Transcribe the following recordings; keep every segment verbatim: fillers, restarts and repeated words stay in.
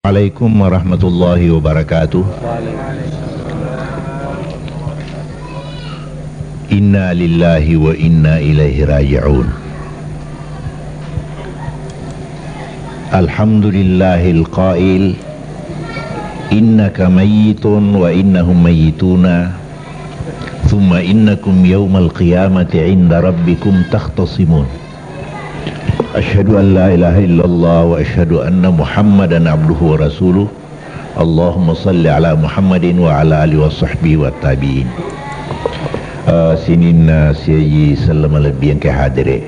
Assalamualaikum warahmatullahi wabarakatuh. Inna lillahi wa inna ilaihi raji'un. Alhamdulillahil qail, innaka mayyitun wa innahum mayyituna, thumma innakum yawmal qiyamati inda rabbikum takhtasimun. Asyhadu an la ilaha illallah wa asyhadu anna Muhammadan abduhu wa rasuluh. Allahumma salli ala Muhammadin wa ala alihi wa sahbihi wa tabi'in. Eh, sininna siaji selleng malebbi engka hadere.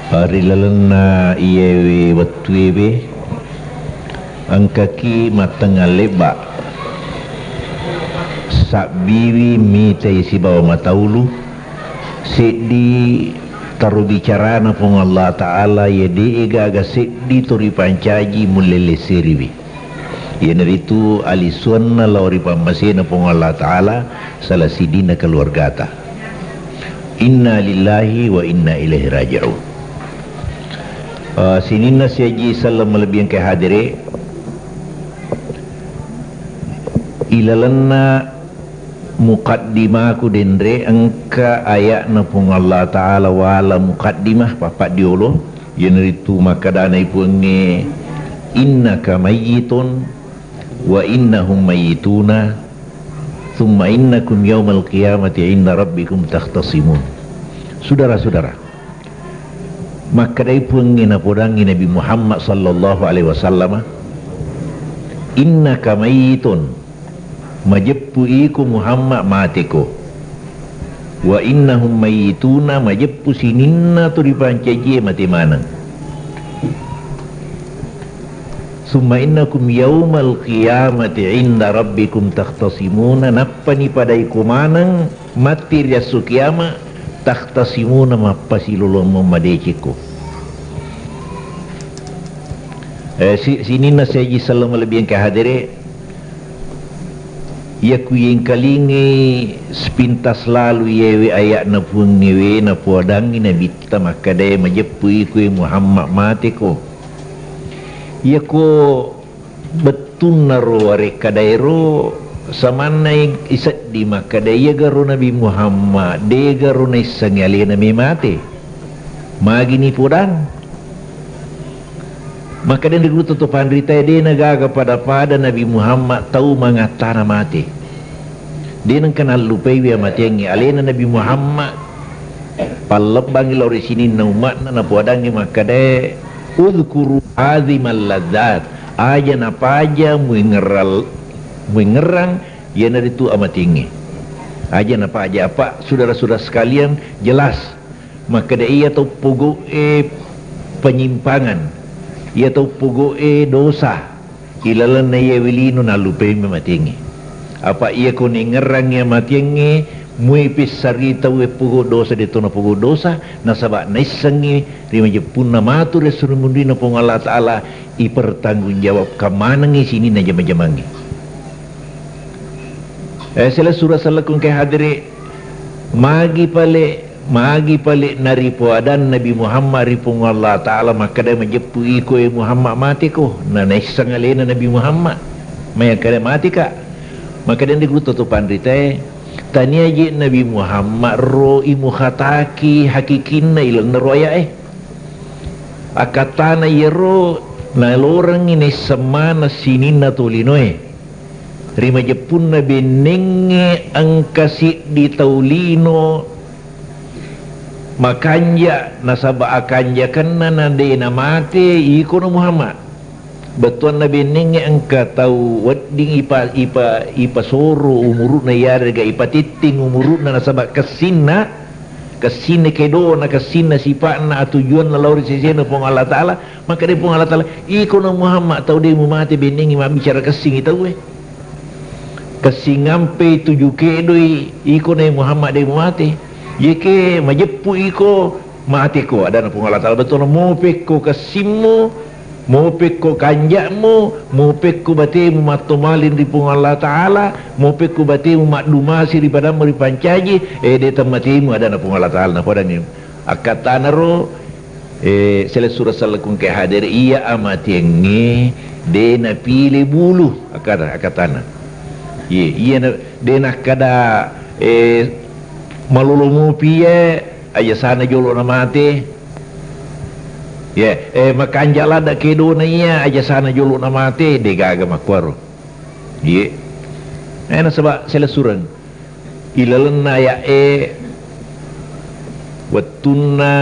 Eh, ri lalenna iyewe wettuewe, engkaki mattengngang lebba. Sabbiwi mitai sibawa mataulu, seddi taro bicarana Puang Allah Ta'ala, iya de'e gaga seddi to ripancaji mulle lesseriwi. Iyanaritu alisuanna lao ri pammasena Puang Allah Ta'ala, sala siddinna keluargata. Inna lillahi wa inna ilaihi raji'un. Eh, sininna siaji selleng malebbi engka hadere, ilalenna muqaddimaku denre engka aya'na Puang Allah Ta'ala wala muqaddimah, pappaddiolo, iyanaritu makkedana Puangnge, innaka mayyitun wa innahum mayyituna, thumma innakum yaumal qiyamati inda rabbikum takhtasimun. Sudara-sudara, makkedai Puangnge napodangngi Nabi Muhammad sallallahu alaihi wasallama, innaka mayyitun, majeppu iko Muhammad mateko. Wa innahum mayyituna, majeppu sininna to ripancajie mate maneng. Summa innakum yaumal qiyamati inda rabbikum takhtasimuna, nappani pada iko maneng matti ri esso kiama, takhtasimuna, mappasilolongeng madecekko. Eh, si-, sininna siaji selleng malebbi engka hadere, iya ku yengkalingai sepintas lalu iyewe aya'na Puangngewe napoadangngi Nabitta makkedae majeppu iko e Muhammad mateko. Iyako bettunnaro warekkadaero samanna i-, isedding makkeda, iyagaro Nabi Muhammad, degaro naissengngi alena memate. Magini podang? Makkeda de guru toto panritae, de nagaga pada-pada Nabi Muhammad tau mangattana mate. De nengka nallupaiwi amateangnge alena Nabi Muhammad. Pallebbangngi lao ri sininna umma'na, napoadangngi makkedae, "Udzkuru azimal ladzat." Aja napaja muingerral-, muingerrang iyanaritu amateangnge. Aja napaja, apa, sudara-sudara sekalian, jelas makkeda iya tau pogo'e penyimpangan, iya tau pogo'e dosa, ilalenna iyawe lino nallupaimi matengnge. Apa iyako naingerrangngi matengnge, muipi sarita uwe pogo dosa, deto napogo dosa, nasaba naissengngi ri majeppunna matu ri esso ri munrinna Puang Allah Ta'ala, ipertanggungjawabkan manengngi sininna jama-jamangnge. Eh, sila sura sallaku engka hadere, magi pale, magi pale naripoadan Nabi Muhammad ri Puang Allah Ta'ala makkeda majeppu iko e Muhammad mateko, na naisseng alena Nabi Muhammad, mayakkeda mateka. Makkeda de guru toto panritae, tania je Nabi Muhammad ro imukhataki hakikinna ilenna ro aya'e. Akkattana iyaro nalorengngi naisseng maneng sininna tolinoe. Ri majeppunna bennengnge engka siddi tau lino makanja, nasaba akanjakenna na de namate, ikono Muhammad. Bettuanna bennengnge engka tau wedding ipa-, ipa-, ipasoro umuru'na, iyarega ipatitting umuru'na nasaba kessinna, kessinna kedona, kessinna sipa'na, atujuanna lao ri sesena Puang Allah Ta'ala. Makkeda Puang Allah Ta'ala, "Ikono Muhammad tau de mumate, bennengngi mabbicara kessingngi tauwe. Kessing ampe tuju kedoi, ikono Muhammad de mumate. Yeke majeppu iko, mateko," adana Puang Allah Ta'ala. Bettuanna, mopekko kessimmu, mopekko kanja'mu, mopekko batemu mattomaling ri Puang Allah Ta'ala, mopekko batemu maddumasi ri padammu ripancaji, eh, de temmatemu, adana Puang Allah Ta'ala. Napodangngi akkatanaro, Eh, selessureng sellekung ke hadere, iya amateangnge de napile bulu, akata-, akatana. Iye, iya na-, de nakkada, eh, malolo mopi iye, ajasana jolo namate. Iye, eh, makanja ladda kedona iya, ajasana jolo namate, de gaga makkuaro. Iye. Eh, nasaba selessureng. Ilalenna aya'e wettunna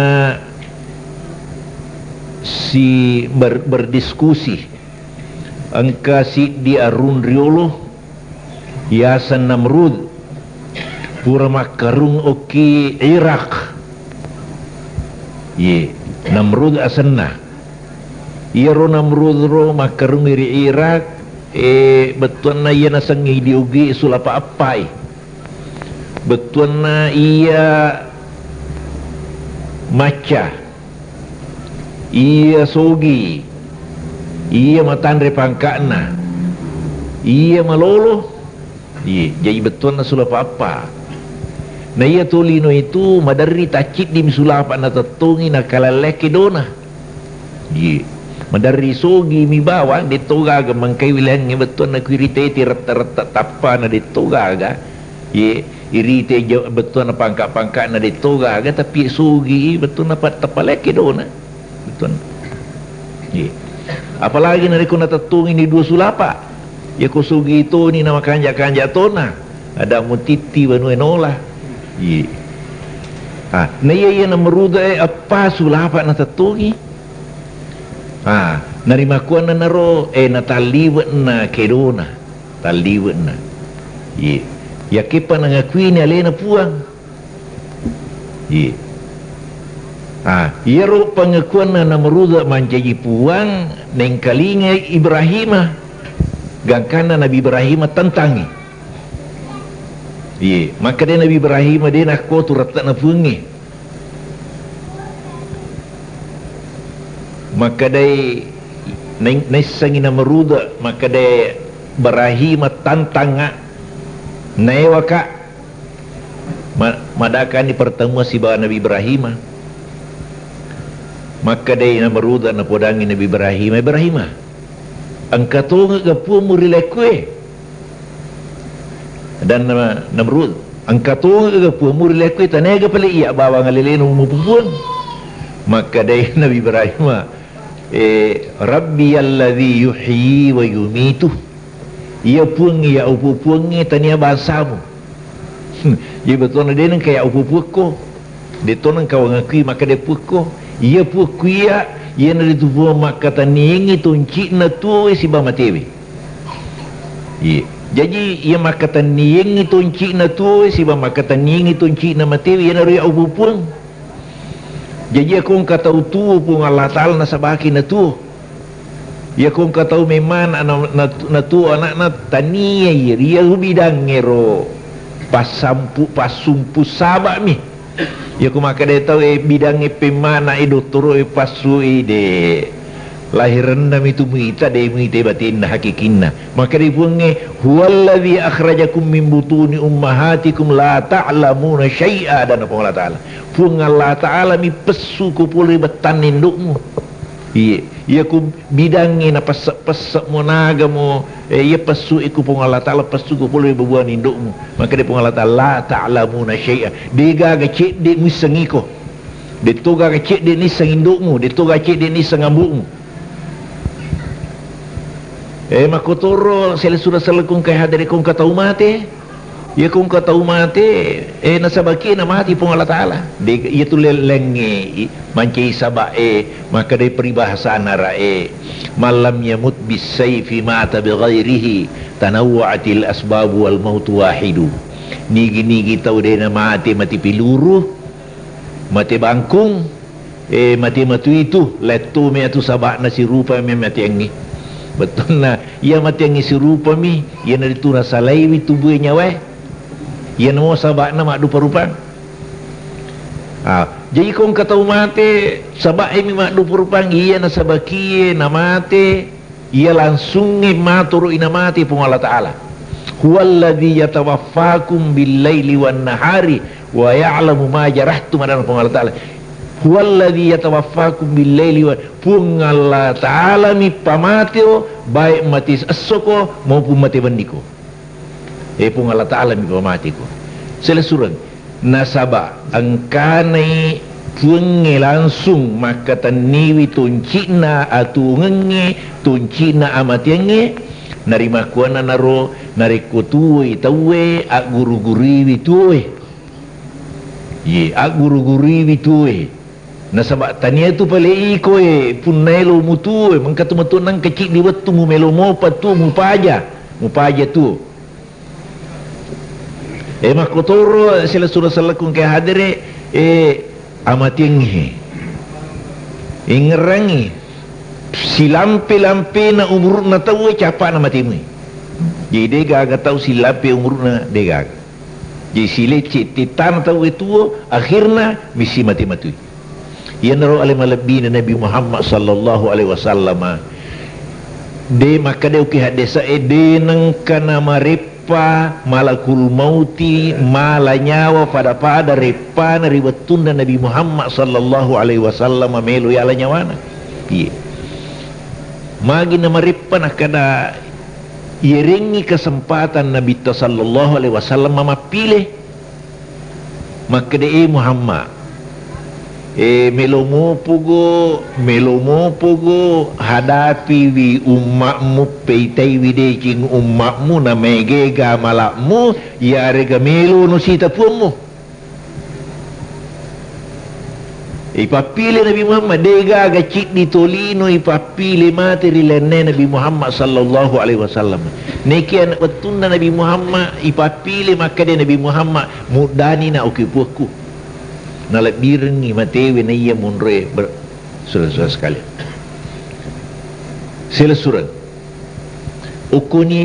si ber-, berdiskusi, engka siddi arung riolo yaseng Namrud pura makkarung okki Irak. Ye, Namrud asenna. Iyaro Namrud ro makkarungngi ri Irak, eh, bettuanna iya nasengngi di Ugi sulapa eppai. Bettuanna iya macca, iya sogi, iya matanre pangka'na, iya malolo, iye, jaji bettuanna sulapa eppa. Na iya tolino itu maderri tacciddimi sulapa natettongi nakalallekki dona. Iye. Maderri sogi mi bawang, de to gaga mangkai wilangnge bettuanna kuirite ti retta-retta tappana de to gaga. Iye, irite jo-, bettuanna pangka-pangkana de to gaga, tapi sogi bettuanna pa-, tapalekki dona. Bettuanna. Iye. Apalagi narekko natettongi ni dua sulapa. Yako sogi toni na makanja-kanja tona. Ada mutitti banue nola. Iye. Ah, na iya, iya Namruda e eppa sulapa natettongi. Ah, narimakkuanna naro, eh, natalliwe'na kedona, talliwe'na. Iye. Yakeppa nangakuini alena Puang. Iye. Ah, iyaro pangakuanna Namruda mancaji Puang, nengkalingai Ibrahima. Gangkanna Nabi Ibrahima tantangi. Iye, makkeda Nabi Ibrahima de nakko tu rette'na Puangnge. Makkedai, nai-, naissengngi Namruda, makkedai Ibrahima tantangnga, naewaka, ma-, madakani pertemuan sibawa Nabi Ibrahima. Makkedai Namruda napodangi Nabi Ibrahima, Ibrahima, engka tongega Puammu ri lakkue? Dan na-, Namrud, engka tongega Puammu ri lakkue, tanaega pale iya bawang alelena mupupuang? Makkedai Nabi Ibrahim, eh, Rabbi alladzi yuhyi wa yumitu. Iya Puang iya upupuangnge tania bangsamu. Hmm, iya betona de nengka iya upupuakko. De to nengka wangakui makkeda puakko. Iya puakku iya, iyanaritu Puang makkatenniengngi tonci'na tuoe siba matewe. Iya. Jaji, iya makkatenniengngi tonci'na tuoe siba makkatenniengngi tonci'na matewe, iyanaro iya upupuang. Jaji, iya ko engka tau tuo Puang Allah Ta'ala nasabaki natuo. Iya ko engka tau memmana na, na, natuo anakna, tania iya, iya bidangnge ro passampu-, passumpu saba'mi. Iya ko makkeda tau, eh, bidangnge pemmana, eh, dottoro, eh, passu, eh, de. Lahirenna mitu muita, de muita batinna hakikinna. Makkeda Puangnge, "Huwallazi akhrajakum min butuni ummahatikum la ta'lamuna syai'a," dan Puang Allah Ta'ala. Puang Allah Ta'ala mi pessu ko pole bettanna indo'mu. Iye, iya ko bidangnge na pesse-pesse mo naga mo, eh, iya pessu iko Puang Allah Ta'ala pessu ko pole bebuan indo'mu. Makkeda Puang Allah Ta'ala, "La ta'lamuna syai'a." De gaga cedde muisseng iko. De to gaga cedde nisseng indo'mu, de to gaga cedde nisseng ambo'mu. Eh, makkotoro sele sura selekung kai hadere kong ka tau mate. Iya ko engka tau mate, eh, nasabaki namati Puang Allah Ta'ala. De, iya tu le-, lengnge, i-, mancai saba'e, makkeda peribahasana ra'e, "Man lam yamut bis saifi mata bi ghairihi, tanawwa'atil asbabu wal mautu wahidu." Nigi-nigi tau de namate mati piluru, mate bangkung, eh, mate matu itu, lettu me atu saba'na sirupa me mateangngi. Bettuanna, iya mateangngi sirupami, iyanaritu nasalaiwi tubue nyawae. Iyanamo saba'na maddupa-rupang. Ah, jaji ko engka tau mate, saba'e mi maddupa-rupang, iya nasabakie namate, iya langsungnge matoro inamate Puang Allah Ta'ala. "Huwallazi yatawaffakum bil laili wan nahari wa ya'lamu ma jarahtum," adanna Puang Allah Ta'ala. Huwallazi yatawaffakum bil-laili wa-, Puang Allah Ta'ala mi pamateo, baik mate essoko maupun mate benniko. Eh, Puang Allah Ta'ala mi pamateko. Selessureng. Nasaba engkanai Puangnge langsung makkatenniwi tonci'na atuongengnge, tonci'na amateangnge, narimakkuannanaro narekko tuwoi tauwe, agguru-guruiwi tuwoe. Ye, agguru-guruiwi tuwoe. Nasaba tania tu pale ikoe, punnaelo mutuo, mengka tu metu nengka ciddi wettu mumelo mopa tu mupaja, mupaja tu. E, makkotoro selessureng sellekku engka hadere, e, amateangnge. Ingerangi, silampe-lampena umuru'na tauwe, capa'na matemui. Jadi degaga tau silampe umuru'na, degaga. Jadi silecce tittana tauwe tuo, akhirna misi mate-matui. Iyanaro ale malebbina Nabi Muhammad sallallahu alaihi wasallama, de makkeda uki haddese'e, de nengka namareppa malakul mauti mala nyawa pada-pada reppana ri wettunna Nabi Muhammad sallallahu alaihi wasallama melo yala nyawana. Iye. Magi namareppa nakkeda, yerengngi kesempatan Nabitta sallallahu alaihi wasallam mappile. Makkeda, "E Muhammad, e, melo mopogo, melo mopogo hadapiwi umma'mu, peitaiwi deceng umma'mu, namaegega mala'mu, iyarega melono sita puammu." Ipappile Nabi Muhammad, degaga ciddi tolino ipappile mate ri lainnae Nabi Muhammad sallallahu alaihi wasallam. Nekia wettunna Nabi Muhammad ipappile, makkeda Nabi Muhammad, "Muddani na uki puakku." Nalebbirengngi matewe naiya monroe ber-, saudara-saudara sekalian. Selessureng. Ukkuni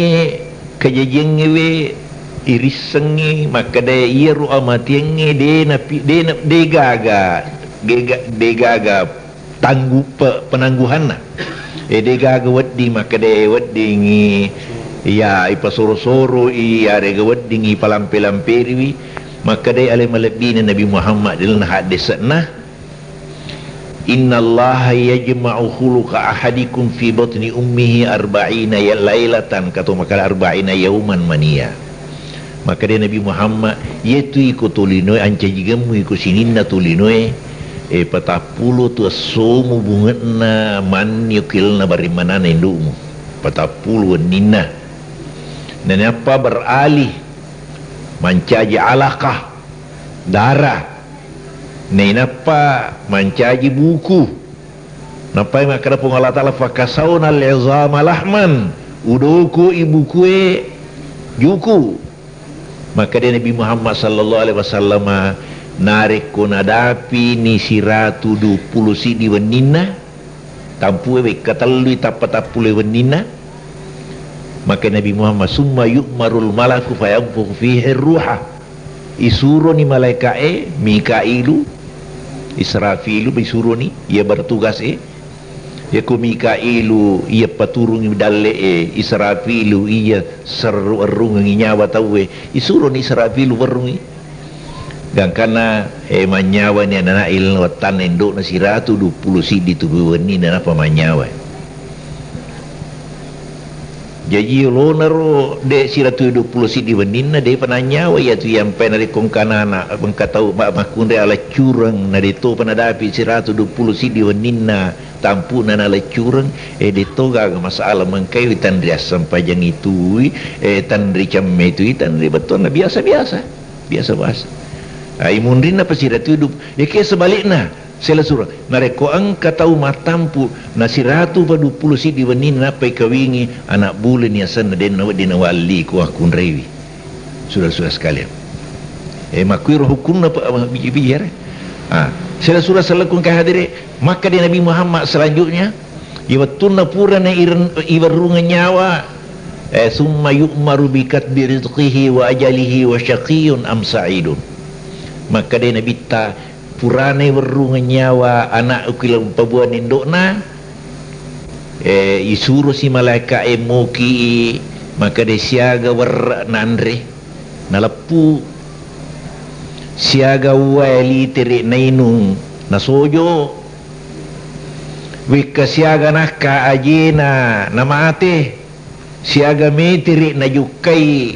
kajajiangngewe irissengngi makkeda iyaro amateangnge de napi-, de na-, degaga, gega-, degaga tanggu-, pe-, penangguhanna. E, degaga wedding makkeda weddingngi iya ipasoro-soroi, iyarega weddingngi ipalampe-lamperiwi, makkeda ale malebbina Nabi Muhammad ri lalenna haddese'na, "Innallaha yajma'u khuluqa ahadikum fi batni ummihi arba'ina ya-, lailatan," kato makkeda, "arba'ina yauman mania." Makkeda Nabi Muhammad, "Yetu iko tolinoe, ancajigemmu iko sininna tolinoe, e, patappulo tu essomu bunge'na manni okilna barimmanana indu'mu. Patappulo wenninna." Nenappa beralih mancaji alaqah, darah. Nainappa mancaji buku. Nappai makkeda Puang Allah Ta'ala, "Fakasawna al-'izama lahman." Udoko i bukue juku. Makkeda Nabi Muhammad sallallahu alaihi wasallama, narekko nadapi ni siratu duappulo siddi wenninna, tampue wekka tellui tappa tappule wenninna, maka Nabi Muhammad, "Summa yu'marul malaku fayanfukhu fihi ruha." Isuroni malaika'e, Mikailu, Israfilu, isuroni, iya bertugas e. Yako Mikailu, iya paturungi dalle'e, Israfilu, iya serru-, errungengi nyawa tauwe, isuroni Israfilu werrungi. Gangkanna, eh, manynyawani anana'e ilalenna wettanna indo'na siratu duappulo siddi tu wenni nanapa manynyawai. Jaji yolonaro de' siratu duappulo siddi wenninna de'pa nanynyawai, iyatu iyampai narekko engka anana', engka tau ma-, makkunrai aleccureng, na de'topa nadapi siratu duappulo siddi wenninna tampu'na naleccureng, eh, de'to gaga masalah, mengkaiwi tanri assempajangi tui, eh, tanri cemme tui, tanri bettuanna biasa-biasa. Biasa-biasa. Ai munrinna pa siratu du-, yake sebalikna, selesureng. Narekko engka tau mattampu, na siratu pa duappulo siddi wenninna nappa ikawingi, ana' buleni asenna, denna wedding nawalli ko akkunraiwi. Saudara-saudara sekalian. Eh, makkuiro hukunna pa, biji-biji yare. Ah, selesureng sellekkung ke hadire, maka di Nabi Muhammad selanjutnya, Iwettunna purana iren-, iwerrungeng nyawa, eh, summa yu'maru bi katbi rizqihi wa ajalihi wa syaqiyyun am sa'idun. Makkedai Nabitta, purana iwerrungeng nyawa ana' ukilang pabuan indo'na, eh, isurosi malaika'e moki'i, makkedai siaga werre' nanre. Naleppu siaga uwae litere' nainung Nasojo, wekka siaga nakka ajena namate, siaga metere najukkai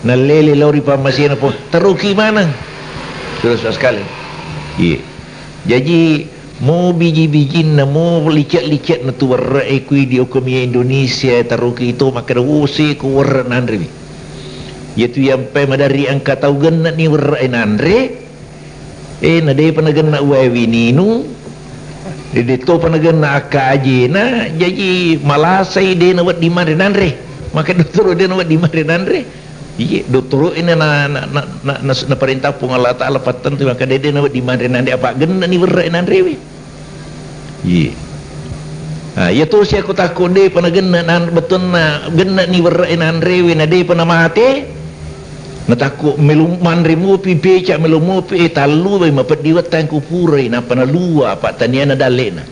nallele lao ri pammasena Puang, taroki maneng. Saudara-saudara sekalian. Iya. Jaji, mo biji-bijinna, mo licek-licekna tu werre'e kui di okkomi Indonesia, taroki to makkeda, "Wo, seko werre nanrewi." Iyatu yampai maderri engka tau genneni werre'e nanre, Eh, na depa nagenna uwae wininung, de, de topa nagenna akka ajena, jaji malasai de nawedding manre nanre. Maka dottoro de nawedding manre nanre. Iye, dottoro ini na, na, na, na, na, naparentah Puang Allah Ta'ala pattentu, maka de, de nawedding manre nanre, apa gennani werre nanrewe. Iye. Ah, iya tosi ako takko depa nagenna nan-, bettuanna gennani werre nanrewe, na depa namate. Natakko melo manre mopi, peca melo mopi, eh, tallu bai mapeddi wettang ko purai, nappa nalua, apa taniana dallena.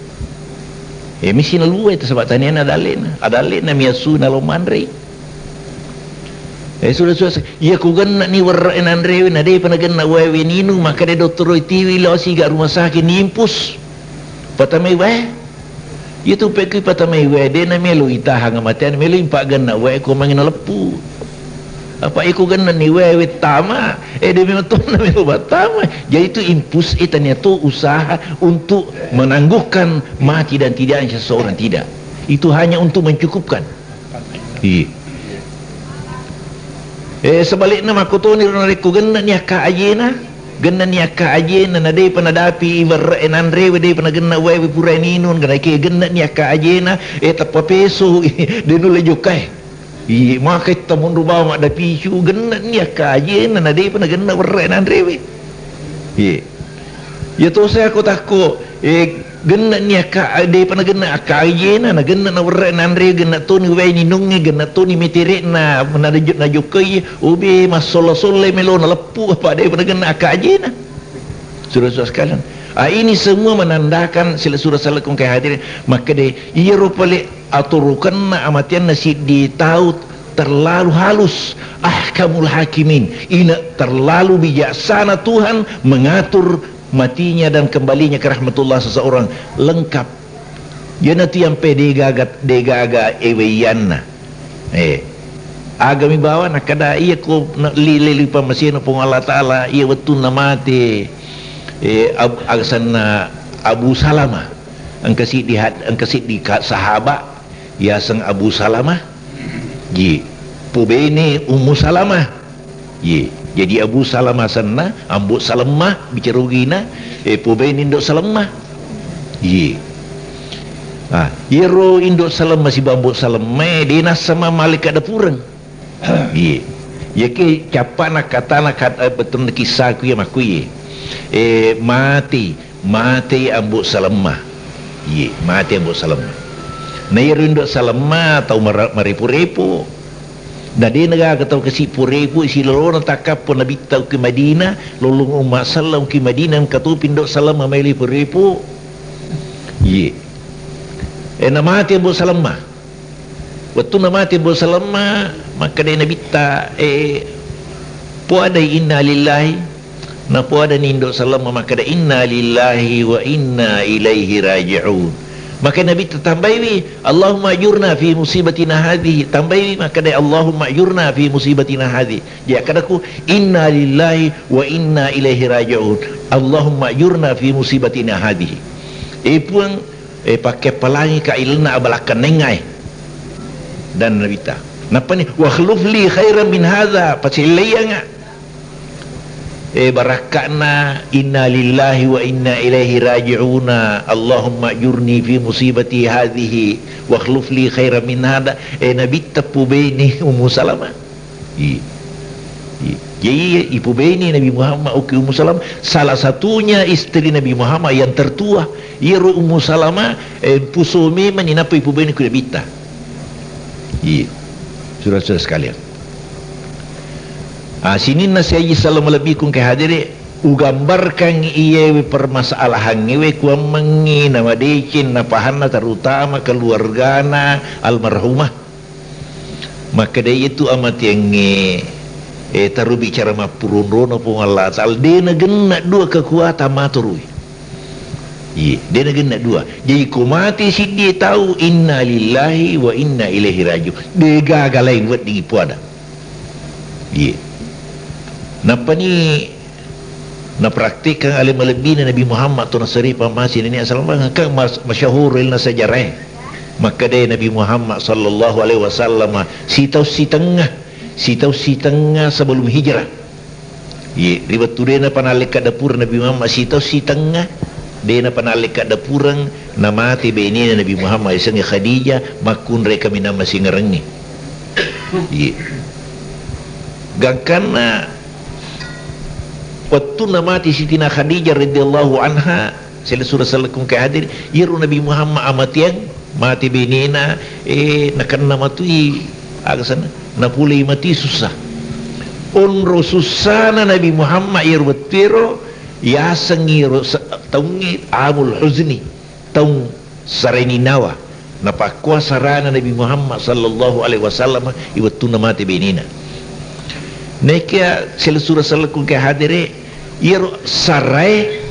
Eh, misi nalua itu sebab taniana dallena. Adallena miasu nalo manre. Eh, sudah, sudah, iya ku gennani werre nanrewe, na depa nagenna wae weninu, maka de dottoro tiwi lao siga rumah sakit nimpus. Patamai wae. Iyatu pekki patamai wae, de namelo itahang amatean, melo impagenna wae ko mangi naleppu. Apa iko gennani wae wettama, eh, de memang tonna melo battama. Jadi itu impus, eh, tania to usaha untuk menangguhkan mati dan tidaknya seseorang, tidak. Itu hanya untuk mencukupkan. Iya. Eh, sebalikna makkotoni ro narekko gennani akka ajena, gennani akka ajena, na depa nadapi iwerre nanrewe, depa nagenna wae purai ninung, gana ke gennani akka ajena, eh, tappa peso, de nulle jokkai. Iya, maka tamonro bawa maddapicu, gennani akka ajena, na depa nagenna werre nanrewe. Iya. Iya to saya ko takko, eh, gennani akka, depa nagenna akka ajena, nagenna na werre nanre, genna toni wae ninungnge, genna toni metere'na, na, najokkai, obe, massolla-solla melo naleppu, apa depa nagenna akka ajena. Saudara-saudara sekalian, ah, ini semua menandakan sila surah salakung ke hadirin, makkede, iyaro pale aturukenna amateanna siddi tau terlalu halus, ahkamul hakimin, ina terlalu bijaksana Tuhan mengatur matinya dan kembalinya ke rahmatullah seseorang lengkap. Iyanatu yampe degaga, degaga eweianna. Eh, agami bawa nakada iya ko na-, li-, li-, lipa masena Puang Allah Ta'ala, iya wettunna mate, eh, Ab-, agasanna Abu Salama. Engka siddi had-, engka siddi ka-, sahaba, yaseng Abu Salama. Ji, pubene Ummu Salama. Ye, jadi Abu Salama senna, Ambo Salemma, bicara ugina, eh, pubene Indo Salemma. Ye. Ah, iyaro Indo Salemma siba Ambo Salemma, eh, de nassama malaikat dapureng. Ye. Yake cappana katana kat-, eh, betul kisahku ya makku ye. Eh, mati. Matei Ambo Salemma. Iye, matei Ambo Salemma. Na iyaro Indo Salemma tau mara-, marepo-repo. Na de nagaga tau kasi porepo, silolona takkappo Nabitta ki Madinah, lolong umma sallam ki Madinah, engka topi Indo Salemma mai lepo-repo. Iye. E, na mate Ambo Salemma. Wettunna mate Ambo Salemma, makkeda Nabitta, eh, poadai inna lillahi, napoadani Indo Salemma makkeda inna lillahi wa inna ilaihi raji'un. Maka Nabitta tambaiwi, Allahumma ajurna fi musibatina hadhihi, tambaiwi makkeda Allahumma ajurna fi musibatina hadhihi. Jadi akkadaku inna lillahi wa inna ilaihi raji'un. Allahumma ajurna fi musibatina hadhihi. Eh Puang, eh, pakkeppalangi ka ilenna abalakkannengngae. Dan Nabitta. Nappani, "Wakhluf li khairan min hadza," paselleianga. Eh, barakka'na, "Inna lillahi wa inna ilaihi raji'una, Allahumma ajurni fi musibati hadhihi, wakhluf li khairan min hadza." Eh, Nabitta pubene Ummu Salama. Iya. Iya. Jadi, iya, ipubene Nabi Muhammad, oke, Ummu Salamah, salah satunya istri Nabi Muhammad yang tertua. Iyaro Ummu Salamah, eh, puso memang ninappa ipubene ku Nabitta. Iya. Saudara-saudara sekalian. Ah, sininna siaji salama lebbiku ke hadire, ugambarkan iyewe permasalahan iwe kuammengi namadeceng napahanna, terutama keluargana almarhumah. Makkeda iyatu amateangnge, eh, taro bicara mappuronrona Puang Allah Ta'ala, de nagenna dua kekuatan matoroi. Iye, de' nagenna dua. Jadi ko mate siddi tau, inna lillahi wa inna ilaihi raji'un. De' gaga laing wedding ipoada. Iye. Nappani napraktekkan ale malebbina Nabi Muhammad to nasare pammase nennia salama kan mas-, masyahur ilna sejarah. Makkeda Nabi Muhammad sallallahu alaihi wasallam sitau sitengnga, sitau sitengnga sebelum hijrah. Iye, ri wettu de' napa nallekka dapureng Nabi Muhammad sitau sitengnga, de' napa nallekka dapureng, namate benena Nabi Muhammad, yasengnge Khadijah, makkunrai kaminang masingerengnge. Iye. Gangkanna wettunna mate Sitina Khadijah radhiyallahu anha, Sele sura sellekkung ke hadir, iyaro Nabi Muhammad amateang, mate benena, eh, nakenna matui, aga senna, napulei matui sussa. Onro sussana Nabi Muhammad iyaro wettuero, yaseng iyaro se-, taungnge Amul Huzni, taung saraininawa. Napakkua sarana Nabi Muhammad sallallahu alaihi wasallam iwettunna mate benena. Nekia sele sura sellekkung ke hadere, iyaro sarae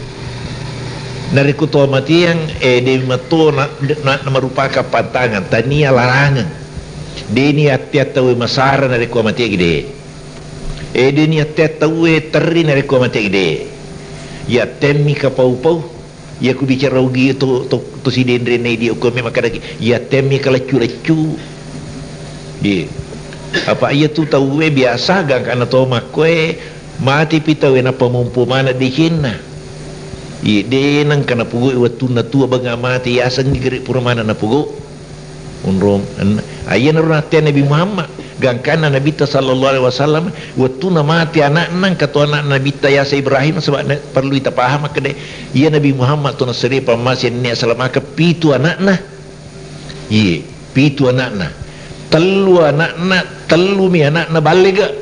narekko to mateang, eh, de' matto na, na, na merupakan pantangan, tania larangeng. De' ni attea tauwe masara narekko mateang de'. Eh, de' ni attea tauwe terri narekko mateang de'. Yattemmi kapau-pau, iya ku bicara ugi to, to, to sidenrena idi okko me makkadaki, yattemmi kaleccu-leccu. Di. Apa iya tu tauwe biasa gangkana to makkoe, mate pi tauwe nappa mompo mana decenna. Iye, de' nengka napogau wettunna tua benga mate, yasengngi gere' pura mana napogau. Onrong, en-, ah, iyanaro nattea Nabi Muhammad. Gangkanna Nabitta sallallahu alaihi wasallam, wettunna mate ana'na, engka to ana'na Nabitta yaseng Ibrahim, saba' na-, perlu ita paham makkeda, iya Nabi Muhammad to nasere pammase nennia salamakeng pitu ana'na. Iye, pitu ana'na. Tellu ana'na, tellumi ana'na ballega.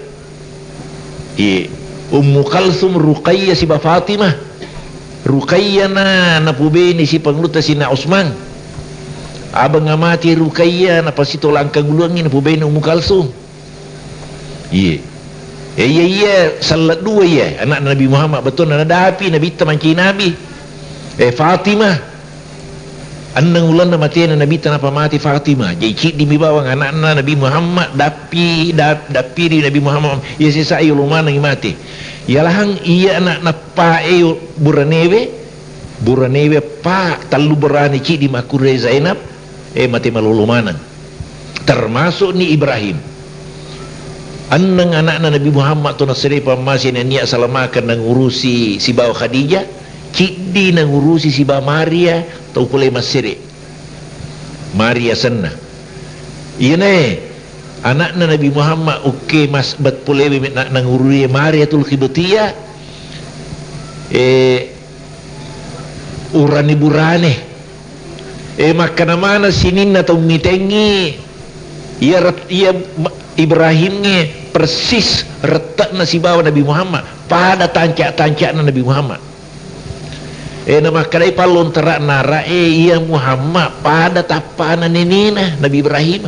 Iye. Ummu Kalsum, Ruqayyah siba Fatimah. Ruqayyah na napubene si Pangulutta Sina Usman. Abang amati Ruqayyah napasitolang kaguluangngi napubene Ummu Kalsum. Iye. Eh, iya, iya, sella dua iya, ana'na Nabi Muhammad, bettuanna nadapi Nabitta mancaji nabi. Eh, Fatimah. Enneng ulenna matena Nabitta nappa mate Fatimah. Jadi ciddimi bawang ana'na Nabi Muhammad, dappi, dap-, dappiri Nabi Muhammad. Iya sesa yolo manengngi mate. Iyalahang iya anak nappae buranewe, buranewe pa tellu burane ciddi makkurre Zainab, eh, mate malolo maneng. Termasuk ni Ibrahim. Enneng anakna Nabi Muhammad to nasere pammase nennia salamakeng nangurusi sibawa Khadijah, ciddi nangurusi sibawa Maria tau pole massere. Maria senna. Iyanae anakna Nabi Muhammad ukke mas-, bat polewe na-, nangurusi Mariatul Qibtiyah, eh, urani burane. Eh, makkana maneng sininna tau mitengngi, iya ret-, iya ma-, Ibrahimnge persis rette'na sibawa Nabi Muhammad, pada tancak-tancakna Nabi Muhammad. Eh, namakkedai pallontara'na ara, eh, iya Muhammad pada tappana nenena Nabi Ibrahim.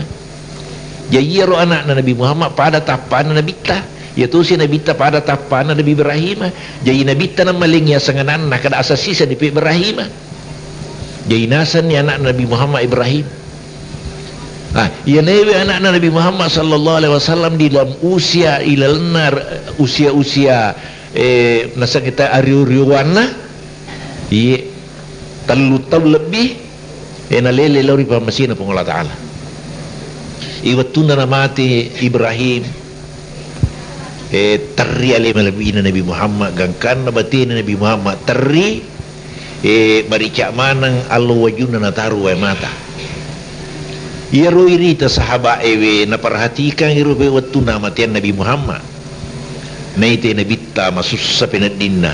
Jadi iyaro anakna Nabi Muhammad pada tappana Nabitta. Iya tosi Nabitta pada tappana Nabi Ibrahim. Jadi Nabitta nammaling yaseng ananna kada asasisa di Ibrahim. Jadi nasenni anak Nabi Muhammad Ibrahim. Ah, iya newe anakna Nabi Muhammad sallallahu alaihi wasallam di dalam usia ilalenna usia-usia, eh, naseng kita ario-riowanna, iye, tellu taung lebbi, eh, nalele lao ri pammasena Puang Allah Ta'ala. Iwettunna namate Ibrahim, eh, terri ale malebbina Nabi Muhammad, gangkanna batena Nabi Muhammad terri, eh, marica maneng allo wajunna nataru wae mata. Iyaro irita sahabat ewe naperhatikan iro pe wettunna amateang Nabi Muhammad. Naitai Nabitta masussa peneddinna,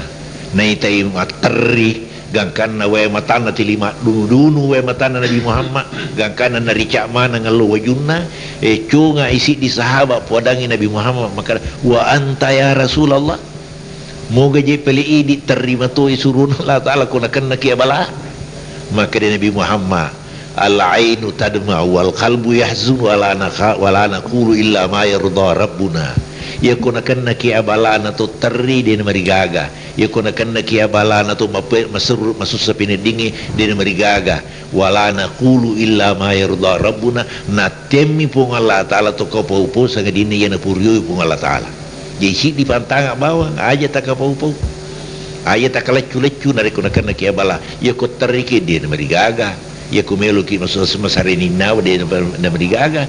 naitai matterri, gangkanna wae matanna tuli maddunu-dunu wae matanna Nabi Muhammad, gangkanna narica maneng allo wajunna, eh, conga i siddi sahabat poadangi Nabi Muhammad, makkeda, "Wa anta ya Rasulullah?" Moga je pele idi terri matoi suruna Allah Ta'ala ko nakennaki abala. Makkeda Nabi Muhammad, "Al-ainu tadma wal qalbu yahzun wa la naqa-, wa la naqulu illa ma yarda rabbuna." Iyako nakennaki abalana to terri, de namarigaga. Iyako nakennaki abalana to mape-, maserru-, masussa peneddingngi, de namarigaga. Wala naqulu illa ma yarda rabbuna, nattemmi Puang Allah Ta'ala to kapau-pau sangadinna iya napurioi Puang Allah Ta'ala. Jadi siddi pantanga bawang, aja takapau-pau. Aja takaleccu-leccu narekko nakennaki abala. Iyako terriki, de namarigaga. Iyako meloki masu-, masare ninnawa, de namarigaga.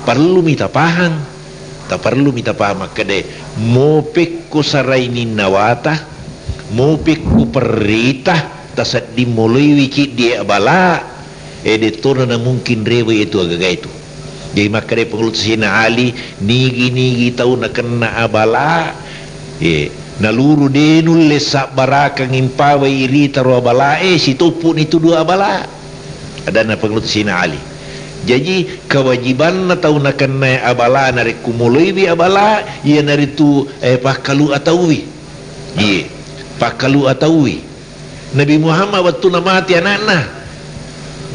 Perlumi tapahang. Taperlumi tapahang makkeda, mopekko sarai ninnawata, mopekko perrita, tasedding moloiwi ciddi abala, e, dettona namungkin rewe itu agaga itu. Jadi makkeda Pangluttu Sayyidina Ali, nigi-nigi tau nakenna abala, e, naluru de nulle sabbarakang impawai irita ro abala, e, sitoppuni tu dua abala. Adanna Pangluttu Sayyidina Ali. Jaji, kewajibanna tau nakennai abala, narekko moloiwi abala, iyanaritu, eh, pakkalu atauwi. Iye, pakkalu atauwi. Nabi Muhammad wettunna mate anakna,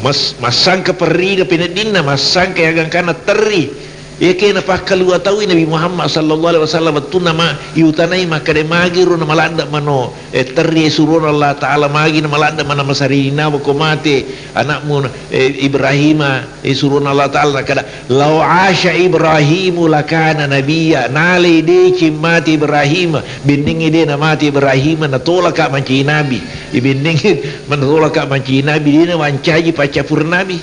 mas-, massangka perrina peneddinna, massangka yagangkana terri. Iyake napakkalua taui Nabi Muhammad sallallahu alaihi wasallam wettunna ma-, iutanai makkeda, magiro namaladde mano, eh, terri surona Allah Ta'ala, magi namaladde mana masarina ko mate anakmu, eh, Ibrahima, eh, surona Allah Ta'ala, nakkeda, "Lau asha Ibrahimu lakana nabiyya." Nalai deceng mate Ibrahim, bennengngi de namate Ibrahim, natolaka mancaji nabi. Ibennengngi natolaka mancaji nabi, de nawancaji paccappureng nabi.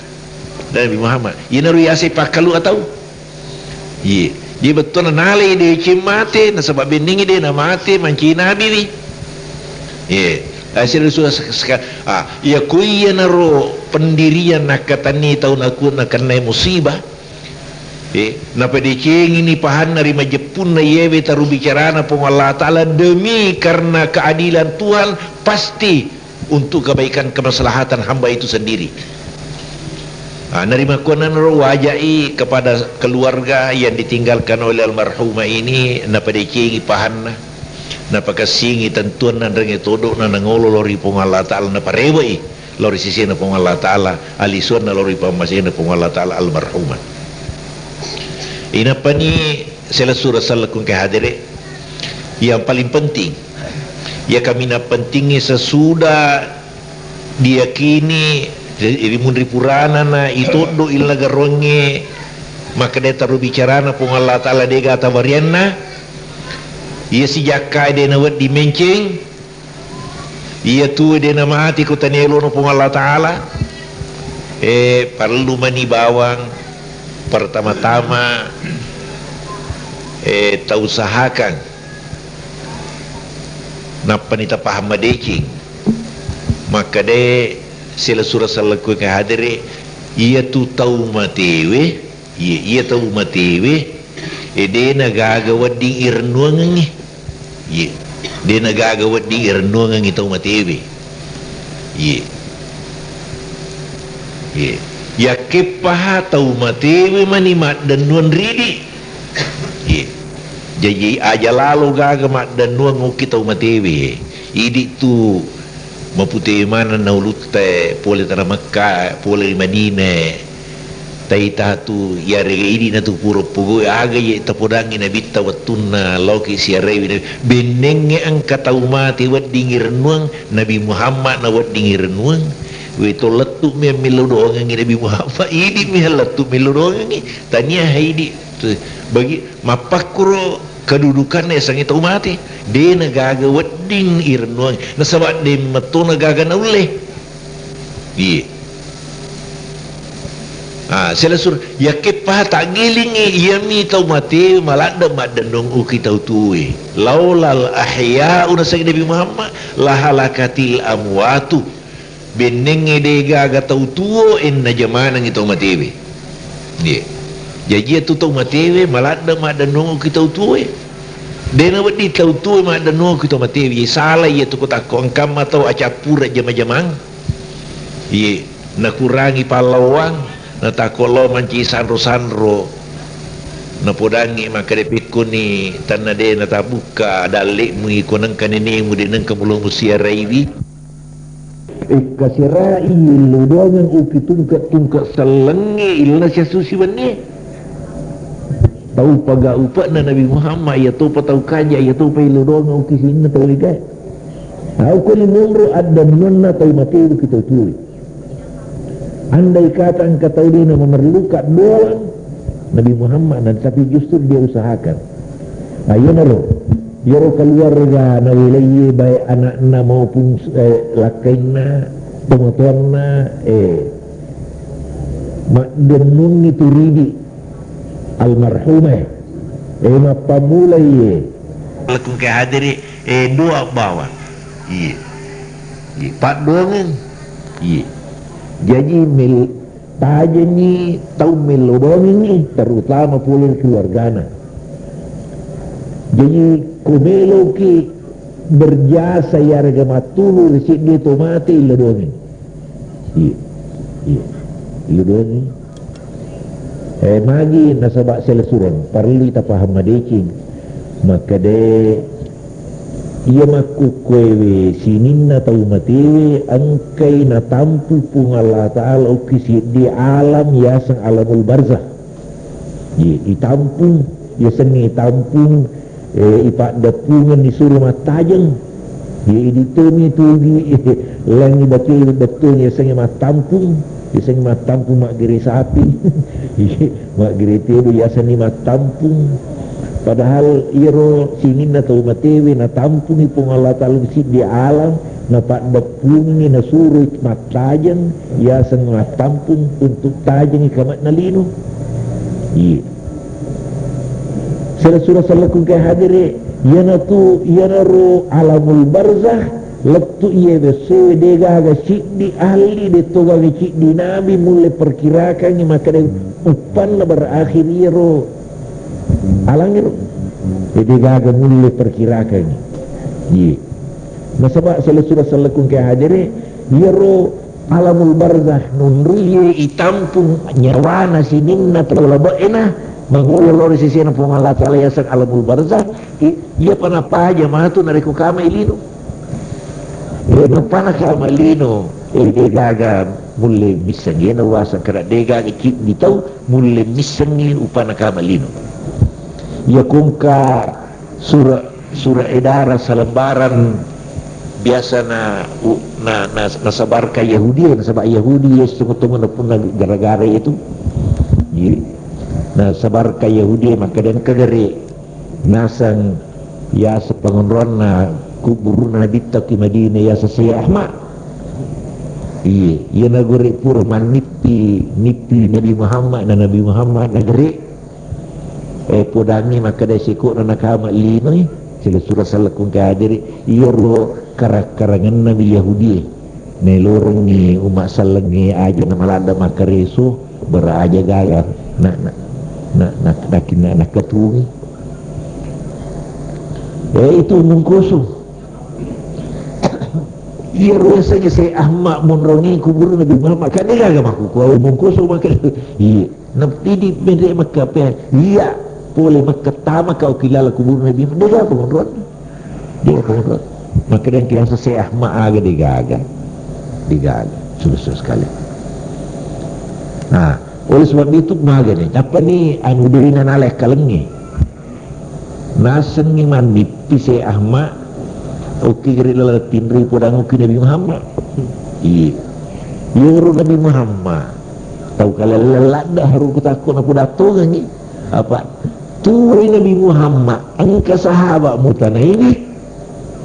Dan Nabi Muhammad, iyanaro yaseng pakkalua tau. Iye. Jadi bettuanna nalai deceng mate, nasaba bennengngi de namate mancaji nabiwi. Iye. Asli sudah sek-, seka-, ah, iya ko iyanaro pendirian nakkatenni tau naku-, nakennai musibah. Eh, napadecengini pahanna ri majeppunna iyewe taru bicarana Puang Allah Ta'ala demi karena keadilan Tuhan, pasti untuk kebaikan kemaslahatan hamba itu sendiri. Ah, narimakkuannanaro wajai kepada keluarga yang ditinggalkan oleh almarhumah ini, napadecengi pahanna, napakassingi tentuanna, nrengnge todokna nangolo lao ri Puang Allah Ta'ala, naparewai lao ri sesena Puang Allah Ta'ala, alisuanna lao ri pammasena Puang Allah Ta'ala almarhumah. Inappani selessureng sellekku engka hadere, yang paling penting, iya kaminang pentingnge sesudah diyakini, ri munri purana na itoddo ilna garongnge makkeda taro bicarana Puang Allah Ta'ala dega tawarianna, iya sijakka de nawedding menceng, iya tu de namati ko tania elono Puang Allah Ta'ala, eh, parellu mani bawang pertama-tama, eh, tausahakan. Nappani tapahang madeceng. Makkeda selessureng sellekku engka hadere, iyatu tau matewe, iye, iya tau matewe, e, dena gaga wedding irennuangengngi. Iye, dena gaga wedding irennuangengngi tau matewe. Iye. Iye. Yakkeppaha tau matewe mani maddennuang ridi. Iye. Jaji aja lalo gaga maddennuang okki tau matewe. Idi tu mapute maneng na ulutta pole tana Mekka, pole ri Madinah. Taita tu yarega idi na tu pura pogau aga ye tapodangi nabitta wettunna laoki siaraiwi nabi. Bennengnge engka tau mate wedding irennuang Nabi Muhammad na wedding irennuang. We to lettu mi millau doangengngi Nabi Muhammad, idi mi lettu millau doangengngi. Tania haidi. Bagi mappakkuro kedudukanna yasengnge tau mate. De na gaga wedding irennuang. Nasaba de mettona gaga naulle. Iye. Ah, selesur, yakkeppa taggilingngi, iyami tau mate maladde maddennuang uki tau tuwe. Laulal ahya'u naseng Nabi Muhammad, lahalakatil amwatu. Bennengnge de gaga tau tuo, enna jamanengngi tau matewe. Iye. Jaji iyatu tau matewe maladde maddennuang uki tau tuwe. De nawedding tau tuwe maddennuang uki tau matewe. Iye, sala iyatu ko takko engkamma tau acappura jama-jamang. Iye, nakurangi pallawang, natakko lao manci sanro-sanro. Napodangngi makkeda, pekkoni tanna de natabukka dalle'mu iko nengka nenemu de nengka mulo musiaraiwi. Ekka serai illu doangeng uki tungke-tungke sellengnge ilna siassu siwennie. Tau paga upe'na Nabi Muhammad, iya topa tau kaja, iya topa ilodongeng uki sininna tau degae. Tau koni monro addennuanna tau matewe ki tau tuwe. Andai kata engka tau de' na memerlukan doang Nabi Muhammad, na tapi justru dia usahakan. Nah, iyanaro, iyaro keluarga nawelaiye, baik anakna maupun, eh, lakkainna, tomatoanna, eh, maddennunni tu ridi almarhumah, eh, mappammulai, eh, lakkung ke hadiri, eh, doa bawang. Iya. Iya, paddoangeng. Iya. Jaji mel-, tajengngi tau mello doangengngi, terutama pole ri keluargana. Jaji ko meloki berjasa iyarega mattulu ri seddi to mate, illo doangeng. Iya. Iya. Illo doangeng. Eh, magi nasaba selesureng, parellu tapahang madeceng. Makkeda, iya makkukkuewe sininna tau matewe engkai natampung Puang Allah Ta'ala okki siddi alam yaseng alamul barzakh. Ye, itampung, yasengnge itampung, eh, ipaddeppungeng, isuro mattajeng. Ye, idi tomi tugi, langi bake bettuangnge yasengnge mattampung, yasengnge mattampung maggere sapi. Ye, maggere tedo yasengnge mattampung. Padahal iyaro sininna tau matewe natampungi Puang Allah Ta'ala siddi alam, napaddeppungi, nasuro mattajeng, yaseng mattampung untuk tajengi kame'na lino. Iya. Sura-sura salakung ke hadere, iyanatu, iyanaro alamul barzakh, lettu iye bessoe degaga siddi ahli, detto gaga siddi nabi mulle perkirakangi makkeda uppanna berakhir iyaro alangero. Degaga mulle perkirakangi. Iya. Nasaba sura-sura salakung ke hadere, iyaro alamul barzakh nunruie itampung nyawana sininna tau labe'ena, mangolo lao ri sesena Puang Allah Ta'ala yaseng alamul barzakh, i-, iyapa napaja matu narekko kamai lino. Eh, napana kamai lino, eh, degaga mulle misseng, iyana waseng kada degaga ciddi tau mulle missengi upana kamai lino. Iya kongka sura, sura edara salembaran biasa na, u-, na, na, nasabarka Yahudi, nasaba Yahudi iya sitongeng-tongeng napunna gara-gara itu. Jadi, nasabarka Yahudi makkeda engka gare naseng yaseng pangonroanna kuburuna Nabitta ki Madinah yaseng Sayyid Ahmad. Iya, iyana gore pura mannippi, nippi Nabi Muhammad, na Nabi Muhammad na gare. Eh, podangngi makkeda siko'na nakama linoi, sila sura salakung kadiri, iyaro karang-karangenna mi Yahudi. Nailorengngi umma sellengnge aja na maladda makkareso, beraja gaga. Na, na, na, na, nakinna nakatungi. Eh, itu mungkusu. Iyaro yasengnge se Ahmad monrongi kuburu Nabi Muhammad, kan de gaga makkukua mungkusu makkeda. Iya. Napidi mede makkape, iya, pole makkattama kau kilala kuburu Nabi, de gaga pengonroan. De gaga pengonroan. Makkeda engka yaseng se Ahmad aga de gaga. De gaga. Sudah, sudah sekali. Nah, oleh sebab itu magani, apa ni anu dirina nalai kalengi. Nasengngi mannippi se Ahmad, okki gari laleng tinri podang okki Nabi Muhammad. Iya. Iyaro Nabi Muhammad. Tau kalella ladda haru kutakko na podattongengi. Apa? Tuwai Nabi Muhammad, engka sahabat mutanaiwi.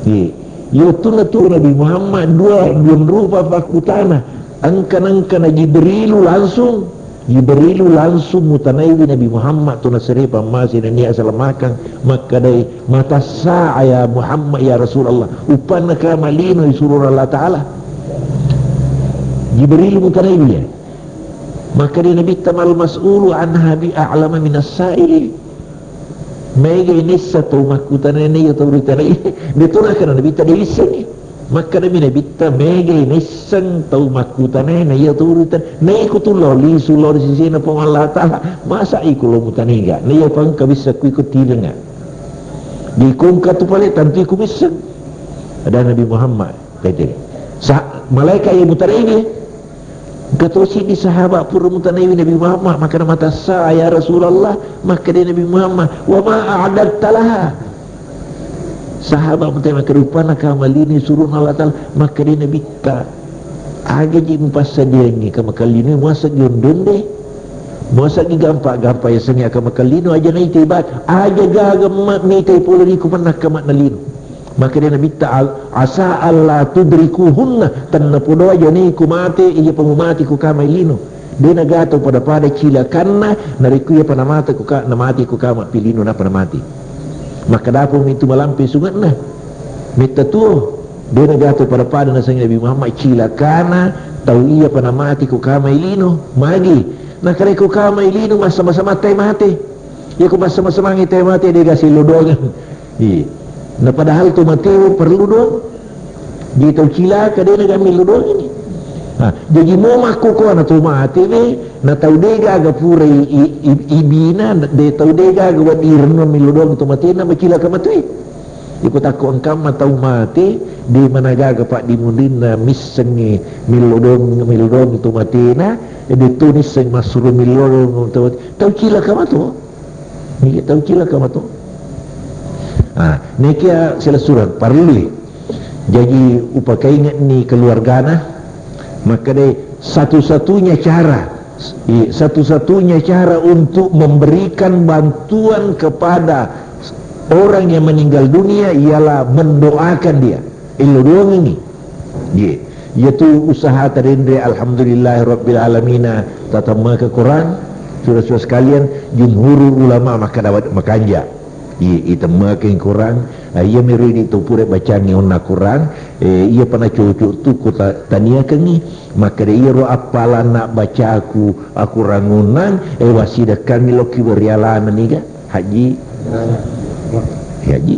Iya. Iyatu na tuwo Nabi Muhammad dua, dua rupa pakkutana. Engka nengka na Jibrilu langsung. Jibrilu langsung mutanaiwi Nabi Muhammad tu nasere pammase nennia asalamakang, makkedai, "Mata sa'a ya Muhammad ya Rasulullah?" Uppanna kama lino isuro Allah Ta'ala. Jibrilu mutanaiwi ya. Makkedai Nabitta, "Mal mas'ulu anha bi a'lama minas sa'ili." Maega naisseng tau makkutanae na iya tau ritanai. De to nakkeda Nabitta de issengngi. Makkedami Nabitta, maega naisseng tau makkutanae na iya tau ritanai. Na iko tu lao lisu lao ri sesena Puang Allah Ta'ala. Masa iko lao mutanai ga? Na iya pangka bissakku iko tilenga. Di kongka tu pale tantu iko misseng. Ada Nabi Muhammad. Tete. Sa-, malaika iya mutanai ni. Engka to siddi sahabat pura mutanaiwi Nabi Muhammad, makkeda, "Mata saa ya Rasulullah?" Makkeda Nabi Muhammad, "Wa ma a'dadta laha?" Sahabat mutanai makkeda, "Rupanna kama lino surona Allah Ta'ala." Makkeda Nabitta, "Aga ji mupassadiangngi kama lino, muaseng gi onde-onde, muaseng gi gampa-gampa yasengnge kama lino, aja naitai ba-, aja gaga ma-, mitai pole riku mennang kama na lino." Makkeda Nabitta, "Al-, asa alla tudrikuhunna, tennapodo aja ni ku mate, iya pa mumate ku kama lino. De' nagato pada-pada cilakanna, narekko iya pa namate ku ka-, namate ku kama pi lino napa namate." Makkeda pa mitu malampe sunge'na. Metta tuo, de' nagato pada-pada nasengnge Nabi Muhammad cilakana tau iya pa namate ku kama lino. Magi, narekko kama lino masa-masa mate mate. Iya ko massama-samangngi tau mate de' gaga sillo doangeng. Iya. Na padahal to mateo perlu doang. Jadi tau cilaka de' na gaga millo doangeng ni. Nah, jadi mo makkukkuana to mate we, na tau de' gaga pura i-, i-, i-, ibina, de' tau de' gaga wedding irennu millo doangeng to matena, macilaka matoi. Iko takko engkamma tau mate, de' managaga paddimunrinna missengngi millo doang, millo doang to matena, e de' to nisseng massuro millo doang to mate. Tau cilaka mato. Iya, tau cilaka mato. Ah, nekia selessureng, parellui. Jaji upakainge'ni keluargana, makkedai satu-satunya cara, i-, satu-satunya cara untuk memberikan bantuan kepada orang yang meninggal dunia ialah mendoakan dia. Illo doangengngi. Ye. Iyatu usaha tarenre, alhamdulillah rabbil alamina, tatemmaka Quran, sura-sura sekalian, jumhurul ulama makkeda wad-, makanja. Ye, itemmaka Quran, ah, iya mero idi to pura bacangngi onna Quran, eh, iya pa nacoco tu ko ta-, taniakengngi, makkeda iyaro appalanna bacaku akurang onnang, eh, wasidekkangngi lokki warialana niga. Haji? Haji?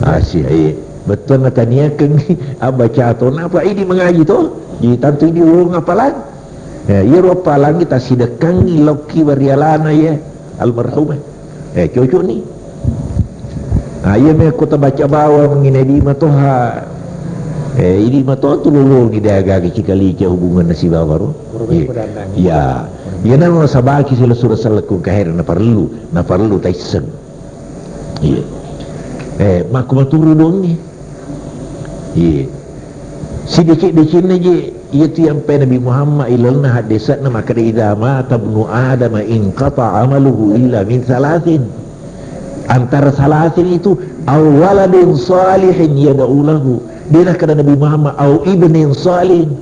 Asia, iya. Bettuanna taniakengngi abbaca to, napa idi mengaji to? Jadi tantu idi urung appalang. Ya, iyaro appalangngi tasidekkangngi lokki warialana, ya, almarhumah. Eh, cocok ni. Ah, iya me ko tabaca bawang mengenai di matoha. Eh, idi matoha tu lolongi de' gaga cikalica hubunganna sibawa ro. Iya. Iya, namo sabaki sila sura salakung kahere na parellu, na parellu taisseng. Iya. Eh, makku maturu dongi. Iya. Sideceng-decenna je, iyatu yang pe Nabi Muhammad ilalna haddese'na makkeda, "Idza mata ibnu Adam inqata amaluhu illa min salasin." Antara salasin itu, au waladin salihin yad'u lahu. De' nakkeda Nabi Muhammad, au ibnin salihin.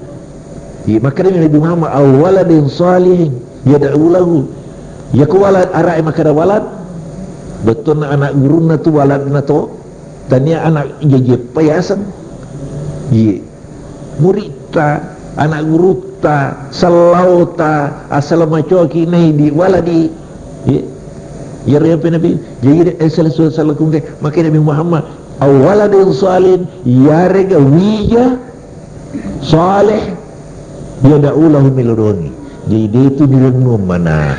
Iya, makkeda Nabi Muhammad, "Au waladin salihin yad'u lahu." Iya ko walad, arae makkeda walad, bettuanna anak gurunna tu waladna to, tania anak jajeppa yaseng. Iya. Muritta, anak gurutta, sellaota, asal macoki nai di waladi. Iya. Iya, riampe Nabi. Jadi, eh, salah, salah, salah kungke. Makkeda Nabi Muhammad, "Au waladin salihin," yarega wija saleh, yad'u lahu, milodongi. Jadi de' tu nirennuang mana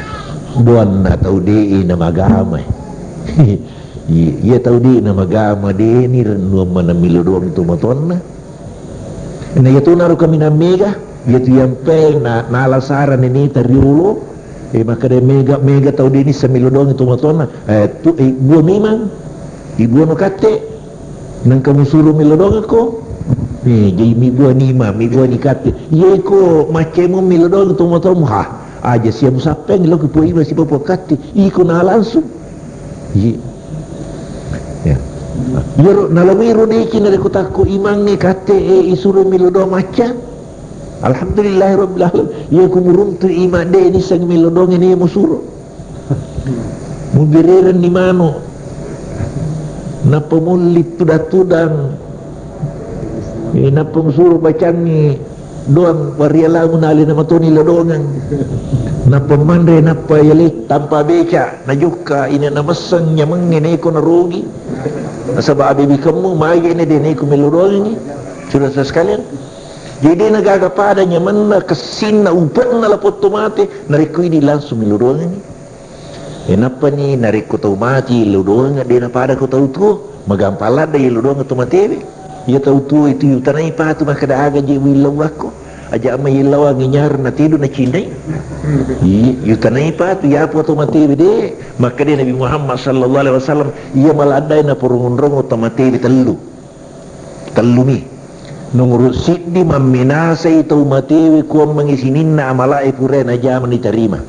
doanna tau de' na magama. Iya, iya tau de' na magama de' nirennuang mana milodongi tu matonna. Na iya tu naro kaminang mega, iya tu yang pe na, nala sara neneta riolo, eh, makkeda mega, mega tau de' nisseng milodongi tu matonna, eh, tu, eh, bua mimang, ibuano katte. Nengka musuro milodongekko. Eh, jadi mibua nima, mibua ni katte. Iya ko maccemo milodong to motomu, ha. Aja sia musappeng lo ki poi masi popo katte. Iko na langsung. Iya. Ya. Iyaro nalomiro deki narekko takko imangnge katte e isuro milodong macca. Alhamdulillahirabbil alamin. Iya ku muruntu ima de' nisseng milodong ini musuro. Mubirerenni manu, nappa mulli tudang-tudang, eh, nappa musuro bacangngi doang warialamu nalena matoni lodongeng. Nappa manre, nappa yale tampa beca, najokka ina namesseng nyamengnge neko narogi. Nasaba abebikemmu magi ina de' neko melodongengi. Saudara sekalian, jadi de' nagaga pada nyamenna, kessinna, upe'na lapotto mate, narekko idi langsung melodongengi. E, nappani narekko tau mati, illau doangeng de' napada ko tau tuo, magampang ladde' illau doangeng to matewe. Iya tau tuo itu yutanai patu makkeda aga je uillau akko. Aja' mayellawangi nyaro natidu nacinai. Iya, yutanai patu, iya apa to matewe de. Makkeda Nabi Muhammad sallallahu alaihi wasallam, iya maladdae naporongo-rongo to matewe tellu. Tellumi. Nomoro siddi, mamminasai tau matewe kuammengngi sininna amalae purae najama nitarima.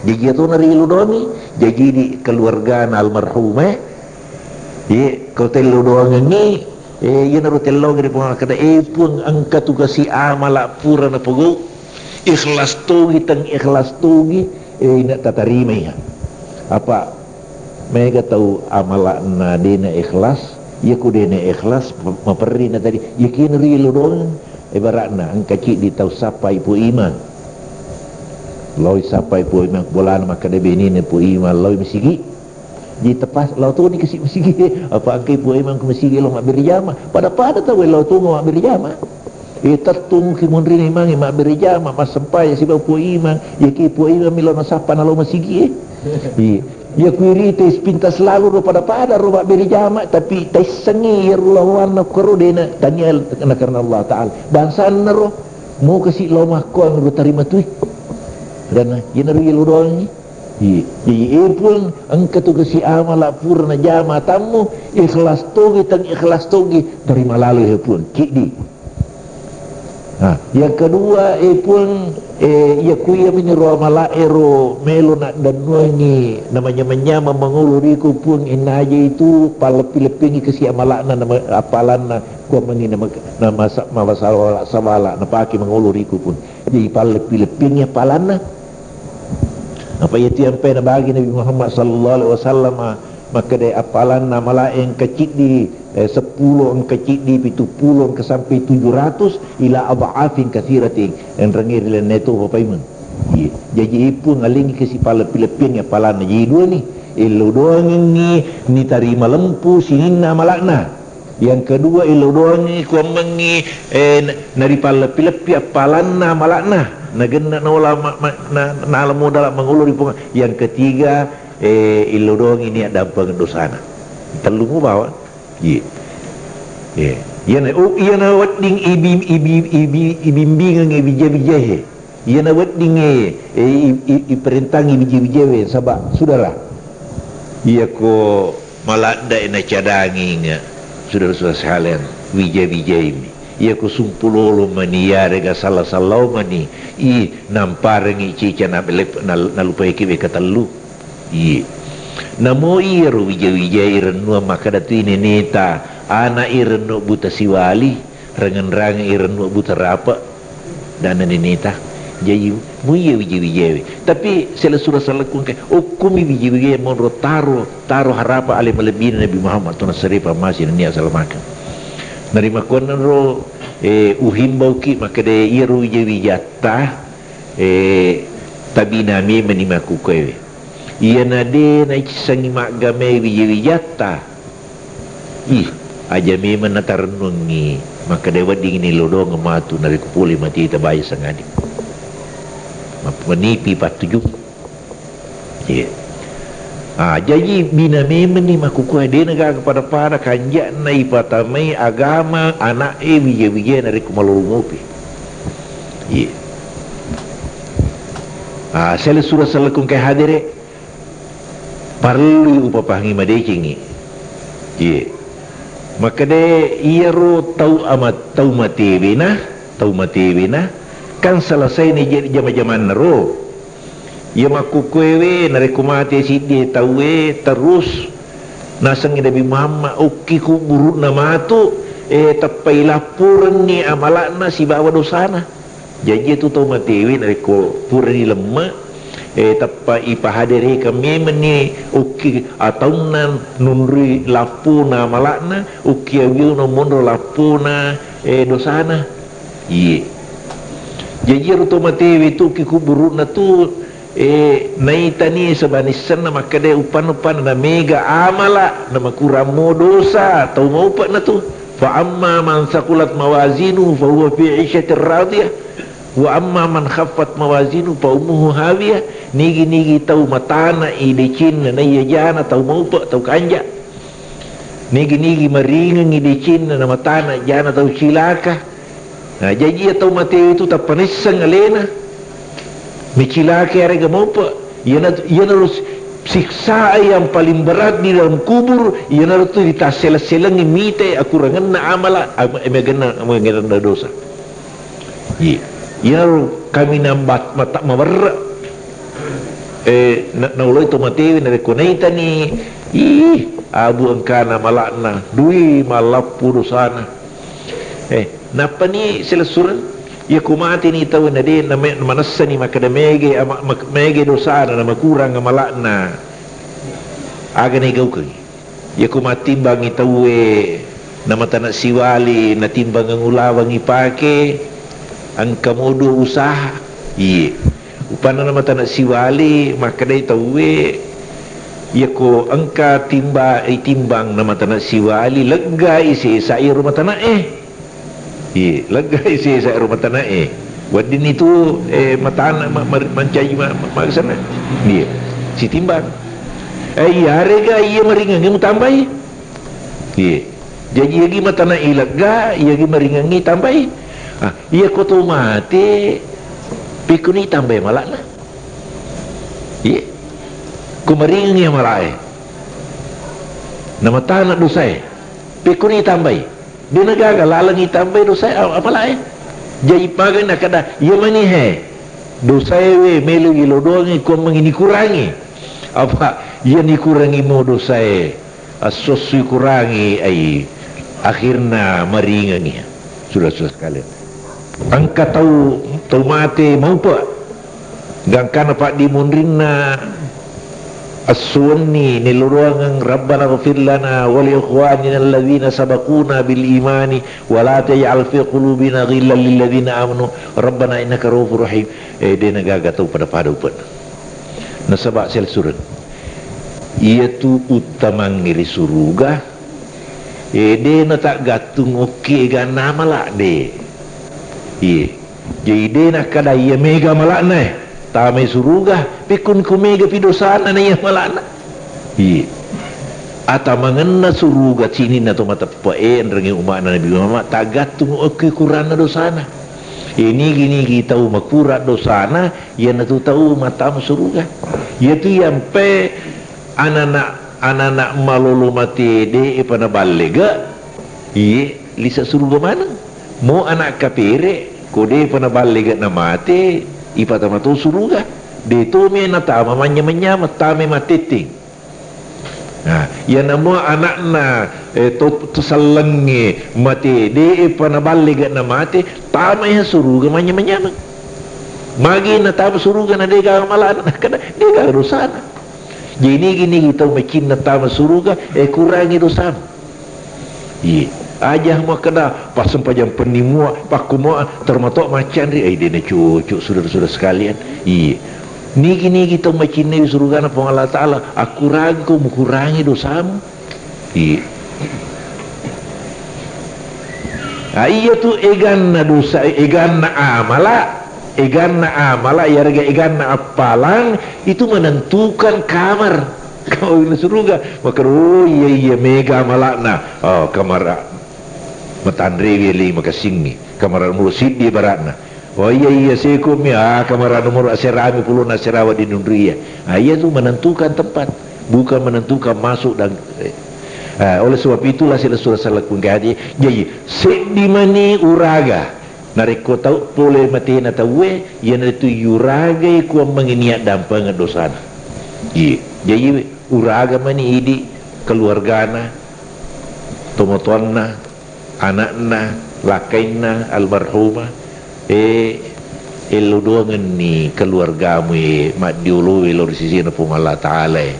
Jaji iyatona rielo doangi, jaji di keluargana almarhum, eh. Ye, ko tello doangengngi, eh, iyanaro tello gede Puang makkeda, eh, Puang, engka tu kasi amala pura napogau, ikhlas togi, teng ikhlas togi, eh, ina tatarimaiha. Apa mega tau amala'na dena ikhlas, iya ku dena ikhlas, maperri na tadi, iya kina rielo doang, ibaratna engka ciddi tau sappai Pu Imang. Loi sappai Pu Imang, bolana makkeda benina Pu Imang, loi masigi. Jadi tepas, lao toni kasi masigi, apa engkai Pu Imang ku masigi lo mabbere jama. Pada-pada tau lao tongo mabbere jama. Eh, tettung ki munrina imangnge mabbere jama, massempajang sibawa Puang Imang, iyaki Puang Imang melo nasappa nalo masigi, eh. Iya. Iya kuirita sepintas lalu ro pada-pada ro mabbere jama, tapi taissengngi iyaro lawanna koro dena tania na karena Allah Ta'ala. Bangsanna ro, mau kasi lao makkoang ro tarima tui. Dan iyanaro iya lo doangngi. Iya. Jadi, eh, Puang, engka tu kasi amala pura najama tammu, ikhlas togi, tang ikhlas togi, tarima lalo, eh, Puang. Ciddi. Nah, yang kedua, eh, Puang, eh, iya kuya miniro amala ero melo na dannuangi namanya-manyama mangolo riku, Puang, innaja itu palleppi-leppingi kasi amalana nama apalanna kuammengngi nama, nama sa-, mawasawala-sawala napake mangolo riku, Puang. Jadi palleppi-leppingi apalanna. Apa iya tiampai nabagi Nabi Muhammad sallallahu alaihi wasallam, ah, makkeda apalanna malae engka ciddi, eh, seppulo engka ciddi, pitu pulo engka sampai tujuh ratus ila adhafin katsiratin. Enrengnge ri lenne to papaimeng. Iya. Jaji ipun alingi ke sipalleppi-leppiangngi apalanna. Jadi dua ni, illo doangengngi nitarima lempu sininna mala'na. Yang kedua, illo doangngi kuammengngi, eh, na-, naripalleppi-leppi appalanna mala'na, nagenna naola ma-, ma-, na-, nala modala mangolo ri Puang. Yang ketiga, eh, illo doangngi ni addampeng dosana. Tellu mubawa. Iya. Iya. Iyana, oh, iyana wedding ibi-, ibi-, ibi-, ibimbingengngi bija-bijae. Iyana weddingnge, eh, i-, i-, iperentangi wija-wijawe, saba, sudara. Iyako maladda e nacadanginga, sudara-sudara sekalian, wija-wijaimi. Iyako sumpulolo mani, iyarega salla-sallau mani, i namparengi cica na-, na-, nalupaiki weka tellu. Iye. Namo iyaro wija-wijae irennuang makkeda tu ineneta, ana irennu buta siwali. Rangen-rangen i rennu buta rapa, dana neneta. Jaji muiya wija-wijaewe. Tapi sela sura salekku engka, okkumi wija-wijae monro taro, taro harapa ale malebbina Nabi Muhammad tona sarepa masi nennia salamakeng. Narimakkuannanro, eh, uhimbauki makkeda iyaro wija-wijatta, eh, tabina memeni makkukoewe. Iyana de naissengngi maggamae wija-wijatta. Ih, aja memang natarennuangngi, makkeda weddingngi nilodongeng matu narekko pole mate tabaja sangadi. Map-, manipi pattujung. Iya. Ah, jaji bina memenni makkukua de nagaga pada-pada kanja'na ipatamai agama ana'e wija-wija narekko malolo mopi. Iya. Ah, sele sura salekung kai hadere. Parellui upapahangi madecengngi. Iye. Makkeda iyaro tau ama-, tau matewena, tau matewena, kan selesaini je-, jama-jamanna ro. Iya makkukkuewe narekko mate siddi tauwe terus nasengngi Nabi Muhammad, okki kuburu'na matu, eh, teppai lappurenni amala'na sibawa dosana. Jaji tu tau matewe narekko purani lemme, eh, tappa ipahaderekeng memenni ukki ataunna nunrui lappuna mala'na, ukki awiuna monro lappuna, eh, dosana. Iye. Jaji ero tau matewe tu ukki kuburu'na tu, eh, naitani sebanissenna makkeda uppanna-uppanna na mega amala, na makurang mo dosa, tau maupe'na tu. Fa amma man saqulat mawazinu fa huwa fi 'isyatir radiyah, wa amma man khaffat mawazinu fa ummuhu hawiyah. Nigi-nigi tau matana i decenna naiya jana tau maupe, tau kanja. Nigi-nigi maringengngi decenna na matana jana tau cilaka. Nah, jaji iya tau matewe itu tappa naisseng alena, mecilake arega maupe. Iyana, iyanaro si-, siksa yang paling berat di dalam kubur, iyanaro tu ritasseleng-selengi mite akurangenna amala, am-, emegenna, emegenna dosa. Iya. Iyanaro kaminang bat-, mata-, mawerre. Eh, na-, nauloi to matewe narekko naitani, ih, abu engkana mala'na, dui, mallappu dosana. Eh, nappani silessureng, iya ko mateni tau na de, na me-, manessani makkeda mege ama-, mak-, mege dosana, na makurang amala'na. Aga na igaukengngi? Iya ko mattimbangngi tauwe, na matana siwali, natimbangeng ulaweng ipake, engka modo usaha. Iye. Upanna na matana siwali, makkedai tauwe, iya ko engka timba-, itimbang na matana siwali, leggai sesa iyaro matana'e. Iye, leggai sesa ero matana'e. Weddinni tu, eh, matana, ma-, ma-, mancaji ma-, ma-, maksana. Iye, sitimbang. Eh, iyarega iya maringengnge mutambai. Iye. Jaji iyagi matana'i lega, iyagi maringengnge tambai. Ah, iya ko to mate, pekkuni tambai mala'na. Iye. Ko maringengnge mala'e. Na matana dosae. Pekkuni tambai. De nagaga laleng itambai dosae, a-, apalae. Jaji pagai nakada, iya mani he. Dosae we melo ilodoangi, ko mangi nikurangi. Apa iya nikurangi mo dosae. Assossu ikurangi ai. Akhirna maringengngi. Sudah-sudah sekalian. Engka tau, tau mate maupe. Gangkana paddimunrinna esso wenni nellodoangeng, "Rabbana ighfir lana wa li ikhwanina alladzina sabaquna bil imani wa la taj'al fi qulubina ghillan lil ladzina amanu rabbana innaka raufur rahim." Eh, de nagaga tau pada-pada upenna. Nasaba selsureng. Iyatu uttamangngi ri suruga, eh, de nataggattung okki eganna amala, de. Iye. Jadi de nakkada iya mega mala'na, eh, tamai suruga, pekkun ku mega pi dosana na iya mala'na. Iye. Atamangenna suruga sininna to mateppe'e, enrengnge umma'na Nabi Muhammad, taggattung okki ukuranna dosana. Eh, nigi-nigi tau makurang dosana, iyanatu tau mattama suruga. Iyatu iyampe anana', anana' malolo mate de'epa naballega, iye, lisa suruga maneng. Mo ana' kapere', ko de'epa naballega namate, ipatama to suruga. De tomi natama manynyameng-nyameng, tama mattetteng. Nah, iyanamo ana'na, eh, to, to sellengnge mate, de'epa naballega namate, tamaiha suruga manynyameng-nyameng. Magi natama suruga na de'gaga mala'na, nakkada de'gaga dosana. Jadi nigi-nigi tau macinna tama suruga, eh, kurangi dosamu. Iye. Aja makkeda, passempajang penni mua, pakku mua, termatok macanri, eh, dena cocok, saudara-saudara sekalian. Iye. Nigi-nigi tau macinnai surugana Puang Allah Ta'ala, akkurangko mukurangi dosamu. Iye. Ah, iya tu eganna dosa, eganna amala, eganna amala, iyarega eganna appalang, itu menentukan kamar. Kau suruga, maka, oh, iya, iya, mega amala'na. Oh, kamar matanrewi li makassingngi. Kamar nomor siddi barakna. Oh, iya, iya, seko mi, ah, kamar nomor aserami pulona aserawa di nunria. Ah, iya tu menentukan tempat, bukan menentukan masuk dan, eh, ah, oleh sebab itulah sila surah salah kungkaji. Jadi, seddi mani uraga. Narekko tau pole matena tauwe, iyanaritu yuragai kuammengngi niat dampengeng dosana. Iya. Jadi uraga mani idi keluargana, tomatoanna, anakna, lakkainna, almarhumah, eh, ello doangenni keluargamu, eh, maddiolowe lao ri sisina Puang Allah Ta'ala, eh.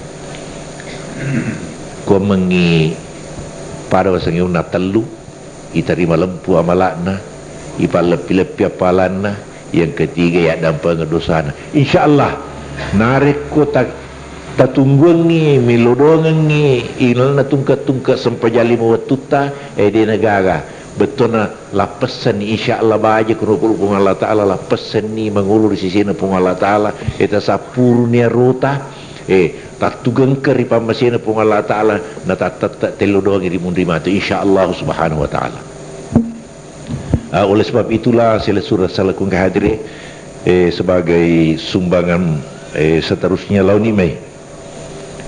Kuammengngi pada wasengnge unna tellu, itarima lempu amala'na, ipalleppi-leppi appalanna, yang ketiga yaddampengeng dosana. Insya Allah, narekko ta-, tatungguangngi, milodongengngi, ilalna tungke-tungke sempajang lima wettutta, eh, dena gaga. Bettuanna lappessanni, insya Allah, baja kuno Puang Allah Ta'ala, lappessanni mangolo ri sisina Puang Allah Ta'ala, eh, tasappuruni arota, eh, tattugengka ri pammasena Puang Allah Ta'ala, natattette tello doangngi ri munri matu, insya Allah subhanahu wa ta'ala. Ah, oleh sebab itulah, sila sura salakung ke hadiri, eh, sebagai sumbangan, eh, seterusnya launi mai.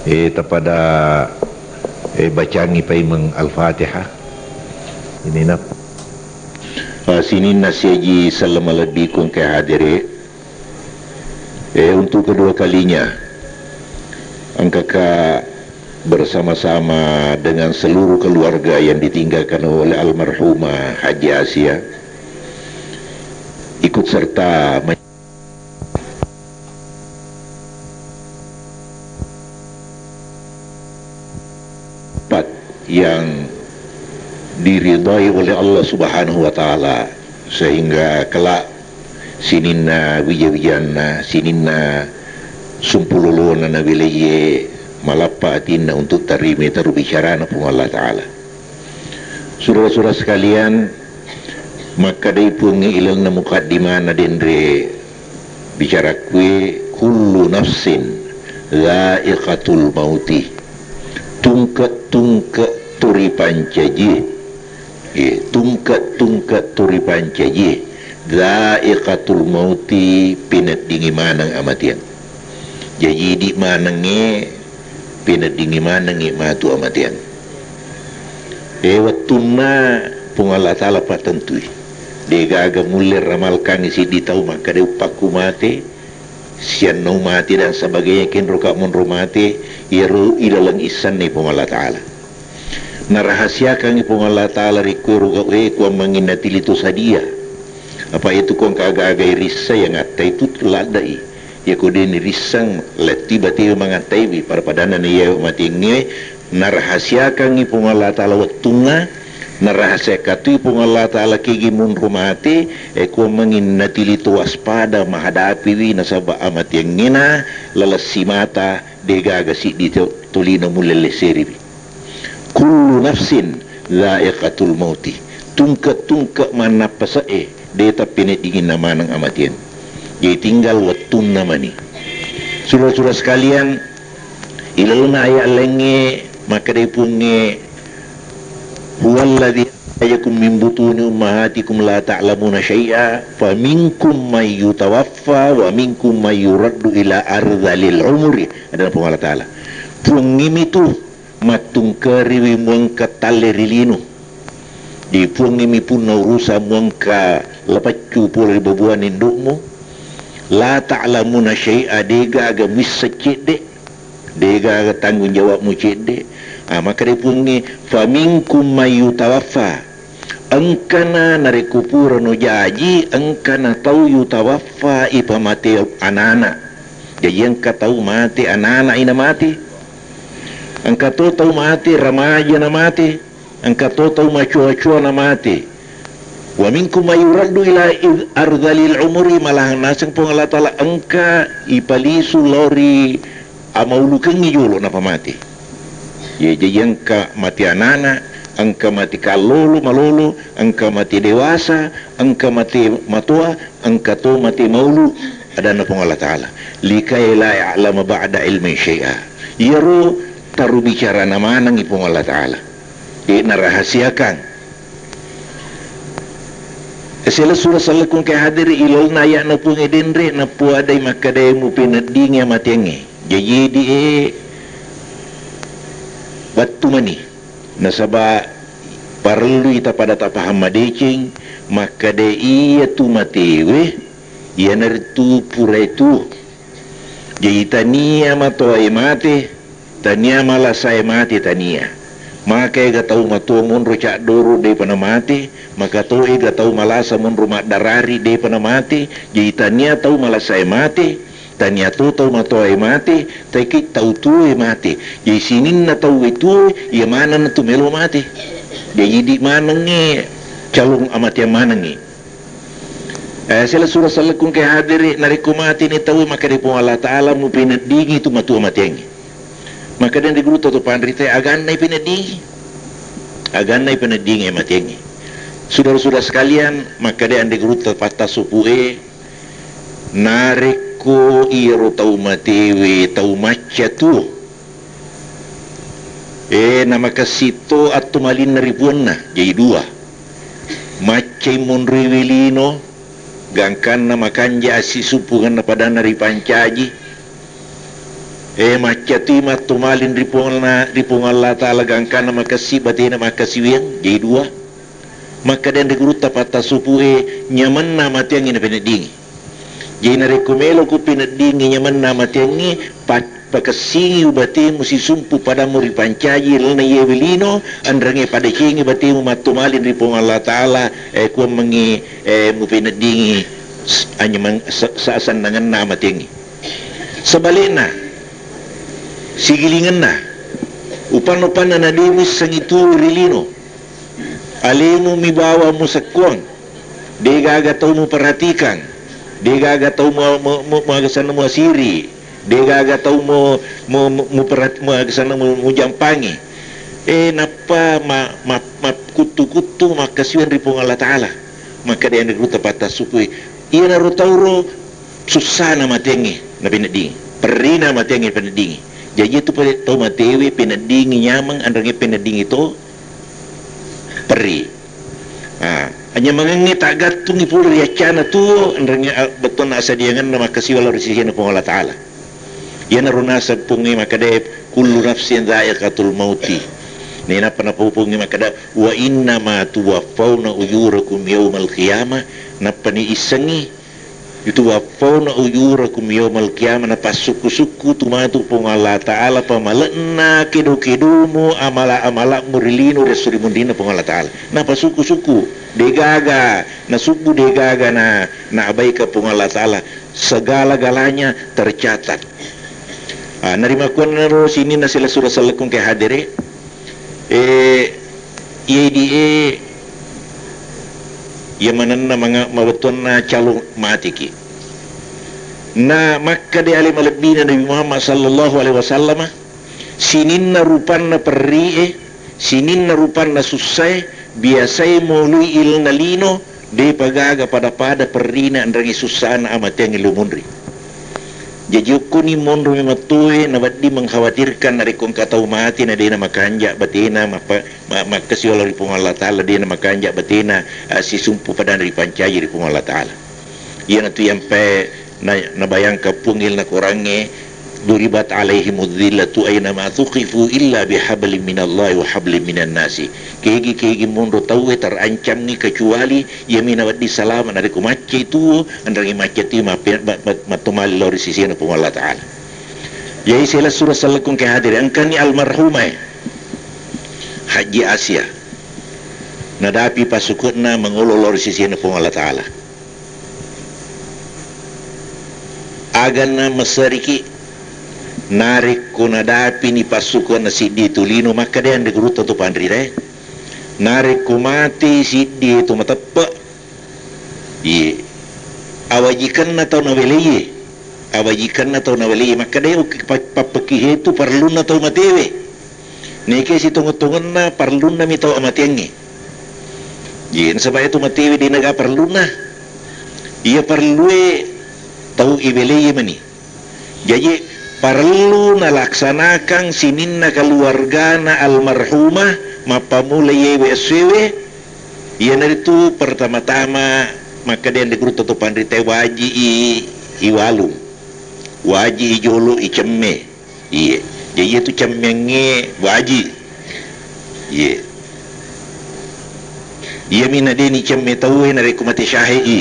Eh, tapada, eh, bacangi paimeng Al-Fatihah. Ini nap. Ah, sininna siaji salama lebbi kung ke hadiri. Eh, untuk kedua kalinya, engkaka bersama-sama dengan seluruh keluarga yang ditinggalkan oleh almarhumah Haji Asia, ikut serta men- yang diridai oleh Allah Subhanahu wa Ta'ala, sehingga kelak sininna wija-wijanna, sininna sumpulolona nawilaie malappa atinna untuk tarimi taru bicarana Puang Allah Ta'ala. Sura-sura sekalian, makkadai Puang ilalenna mukaddimana denre bicarakkue, kullu nafsin dha'iqatul mauti. Tungke-tungke tu ripancaji. Eh, tungke-tungke tu ripancaji. Dha'iqatul mauti, peneddingi maneng amateang. Jaji idi manengnge, peneddingi manengngi matu amateang. Eh, wettunna Puang Allah Ta'ala pattentui. Degaga mulle ramalkangngi siddi tau makkeda, "Uppakku mate, siannau mate dan sebagainya, kenroka monro mate," iyaro ilaleng issenna Puang Allah Ta'ala. Narahasiakangngi Puang Allah Ta'ala rikkuero gau'e kuammengngi natili to sadia. Apa itu kong kaga-aga irissa yang atta itu laddai. Yako de nirisseng, lettiba tewe mangattaiwi, pada-padanna na iya matengnge, narahasiakangngi Puang Allah Ta'ala wettunna, narahasiakatui Puang Allah Ta'ala kegi munro mate, e kuammengngi natili to waspada mahadapiwi nasaba amateangngena lalessi mata, degaga siddi to-, tolino mulle lesseriwi. Kullu nafsin dha'iqatul mauti. Tungke-tungke mannappase'e, de tappeneddinginna maneng amateang. Jadi tinggal wettunna mani. Sura-sura sekalian, ilalenna ayat laingnge, makkedai Puangnge, "Huwallazi akhrajakum min butuni ummahatikum la ta'lamuna syai'a, faminkum may yutawaffa, wa minkum may yuraddu ila ardhalil umuri." Ada Puang Allah Ta'ala. Puangnge mitu mattungkeriwi muengka talle ri lino. Di Puangnge mi punna urusa muengka lapaccu pole ri babuanna indo'mu. La ta'lamuna syai'a, degaga muisseng cedde, degaga tanggung jawabmu cedde. Ah, makkeda Puangnge, "Faminkum may yutawaffa." Engkana narekko purano jaji, engkana tau yutawaffa, ipamate anana. Jaji engka tau mate, anana ina mate. Engka to tau mate, remaja na mate. Engka to tau macoa-coa na mate. Wa minkum may yuraddu ila id-, ardhalil umuri, malahang naseng Puang Allah Ta'ala engka ipalisu lao ri amaulukengngi jolo napamate. Ye, jaji engka mate anana, engka mate kallolo, malolo, engka mate dewasa, engka mate matoa, engka to mate maulu, adanna Puang Allah Ta'ala. Likai la ya'lama ba'da ilmin syai'a. Iyaro taru bicarana manengngi Puang Allah Ta'ala. De narahasiakang. Sela sura salakung ke hadiri ilalna aya'na Puang e denre, napuadai makkadai mupeneddingi amateangnge. Jaji di e battu mani. Nasaba parellui tapada tapahang madeceng, makkadai iyatu matewe, iyanaritu purae tuo. Jaji tania matoae mate, tania malasae mate, tania. Maka ega tau matoa monro caddoro depa namate, maka to ega tau malasa monro maddarari depa namate, jaji tania tau malasae mate, tania to tau matoae mate, taiki tau tuoe mate. Jaji sininna tauwe tuoe, iya manenna tu melo mate. Jaji di manengnge calung amateang manengngi. Eh, sela sura salakung ke hadiri, narekko mateni tau, makkeda Puang Allah Ta'ala, mupeneddingi tu matu amateangnge. Makkeda anre gurutta to panrita, aganna ipeneddingi. Aganna ipeneddingi amateangnge. Sudara-sudara sekalian, makkeda anre gurutta patta supu e, narekko iyaro tau matewe, tau macca tuo, E, namakessing to attu malinna ri puanna, jaji dua. Maccai monroiwi lino, gangkanna makanja assisumpungenna padanna ripancaji. E, maccatui mattomaling ri Puang, ri Puang Allah Ta'ala, gangkanna makessing batena makkasiwiang, jadi dua. Makkedai anre gurutta pattassupu e, nyamenna mateangngi napeneddingi. Jadi narekko meloku peneddingi nyamenna mateangngi, pa-, pakessingi batemu sisumpu padammu ripancaji lalenna iyewe lino, enrengnge padecengi batemu mattomaling ri Puang Allah Ta'ala, e, kuammengngi, e, mupeneddingi s-, anyameng-, sa-, sa-, sennangenna mateangngi. Sebalikna, sigilingenna, upanna-upanna na de missengi tuwo ri lino, alemu mibawa musekkuang, degaga tau muperhatikang, degaga tau mu-, mu-, mu-, muagesanna muasiri, degaga tau mu-, mu-, mu-, muperhat-, muagesanna mu-, mujampangi. E, nappa ma-, ma-, makkuttu-kuttu makkasiwiang ri Puang Allah Ta'ala. Makkeda anre gurutta pattassupu e, iyanaro tauro sussana mateangnge napeneddingi, perrina mateangnge napeneddingi. Jaji itu pe-, tau matewe peneddingi nyameng, enrengnge peneddingi to perri. Ah, anyamengengnge taggattungi pole ri accana tuwo, enrengnge, ah, bettuanna asadiangenna makkasiwiang lao ri sisianna Puang Allah Ta'ala. Iyanaro naseng Puangnge makkeda, "Kullu nafsin dha'iqatul mauti." Nainappa napau Puangnge makkeda, "Wa innama tuwaffauna ujurakum yaumal qiyamah." Nappani issengngi, "Tuwaffauna ujurakum yaumal qiyamah," napassukku-sukku tu matu Puang Allah Ta'ala pamale'na kedo-kedomu, amala-amala'mu ri lino ri esso ri munrinna Puang Allah Ta'ala. Napasukku-sukku, degaga nasubbu, degaga na, naabaikan Puang Allah Ta'ala. Segala-galanya tercatat. Ah, narimakkuannaro sininna silessureng sellekku engka hadere, eh, iye di e, iya manenna manga-, mawettuanna calo matiki. Na makkeda ale malebbina Nabi Muhammad sallallahu alaihi wasallam, sininna rupanna perrie, sininna rupanna sussae, biasae moloi ilalenna lino, depa gaga pada-pada perrina enrengnge sussana amateangnge lo munri. Jaji okkoni monro memettoe nawedding mengkhawatirkan narekko engka tau mate na dena makanja batena, mappa-, ma-, makkasiwiang lao ri Puang Allah Ta'ala, dena makanja batena, eh, sisumpu padana ripancaji ri Puang Allah Ta'ala. Iyanatu yampe na-, nabayangkan Puang ilalenna Korangnge, "Duribat alaihimudz dzillatu aina ma tuqifu illa bihablim minallahi wa hablim minan nasi." Kegi-kegi monro tauwe terancammi kecuali iyami nawedding salama, narekko maccai tuwo, enrengngi maccai tuwo mappe-, ma-, ma-, mattomali lao ri sisianna Puang Allah Ta'ala. Yai silessureng sellekku engka hadere, engkani almarhumae Hajji Asia. Nadapi passuku'na mangolo lao ri sisianna Puang Allah Ta'ala. Aganna maseriki, narekko nadapini passukuanna siddi tu lino, makkeda anre gurutta to panritae, narekko mate siddi tu mateppe, iye, awajikenna tau nawelei, awajikenna tau nawelei, makkeda uki pa-, pappekihe tu parellunna tau matewe. Neke sitongeng-tongenna parellunnami tau amateangnge. Ye, nasaba itu matewe denaga parellunna. Iya parellue tau iwelei mani. Jaji parellu nalaksanakan sininna keluargana almarhumah mappamula yewe essoewe, iyanaritu pertama-tama makkeda anre gurutta to panritae waji i, iwalung, waji i jolo icemme. Iye. Jadi iyatu cammeangnge waji. Iye. Iyami nadeni cemme tauwe narekko mate syahid i.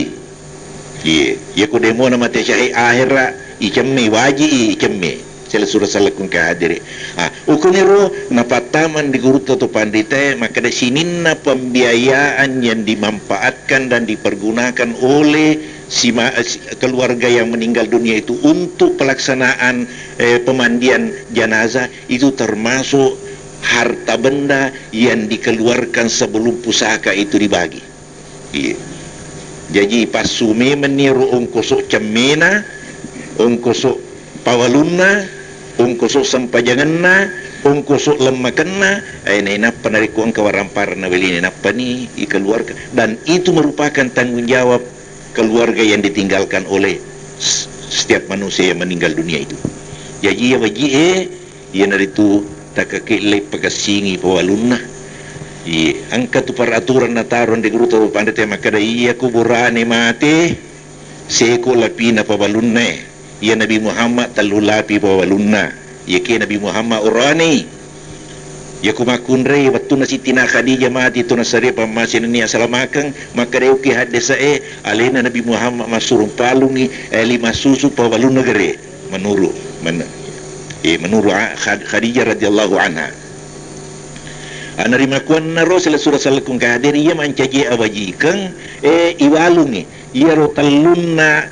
Iye. Iyako demona mate syahid ahera icemme, waji i icemme. Silessureng sellekku engka hadere. Ah, ukuniro napattama anre gurutta to panritae makkeda sininna pembiayaan yang dimanfaatkan dan dipergunakan oleh sima-, si-, keluarga yang meninggal dunia itu untuk pelaksanaan, eh, pemandian jenazah itu termasuk harta benda yang dikeluarkan sebelum pusaka itu dibagi. Iya. Jaji passu memenni ro ongkoso cemmena, ongkoso pawalunna, ongkoso sempajangenna, ongkoso lemmakenna, eh, nainappa narekko engka waramparenna welina, nappani ikeluarkan. Dan itu merupakan tanggung jawab keluarga yang ditinggalkan oleh s-, setiap manusia yang meninggal dunia itu. Jaji iya waji'e, iyanaritu takkake'lei pakessingi pawalunna. Iye, Engka tu peraturan nataro ri gurutta, Bapak Panrita, makkeda, iya ku burane mate, seko lapina pabalunna e. Iya Nabi Muhammad tellu lapi pabalunna. Iyakiya Nabi Muhammad uranei. Iya ku makkunrai wettunna Sittina Khadijah mate tu nasaria pammase nennia salamakeng, makkeda, uki haddesa e, alena Nabi Muhammad massurung palungi, eh, lima susu pabalunna gare. Menuru, men-, eh, menuru a-, Khad-, Khadijah radhiyallahu anha. Anarimakkuannaro sila sura salakung kader iya mancaji awajikeng, eh, iwalungi. Iyaro tellunna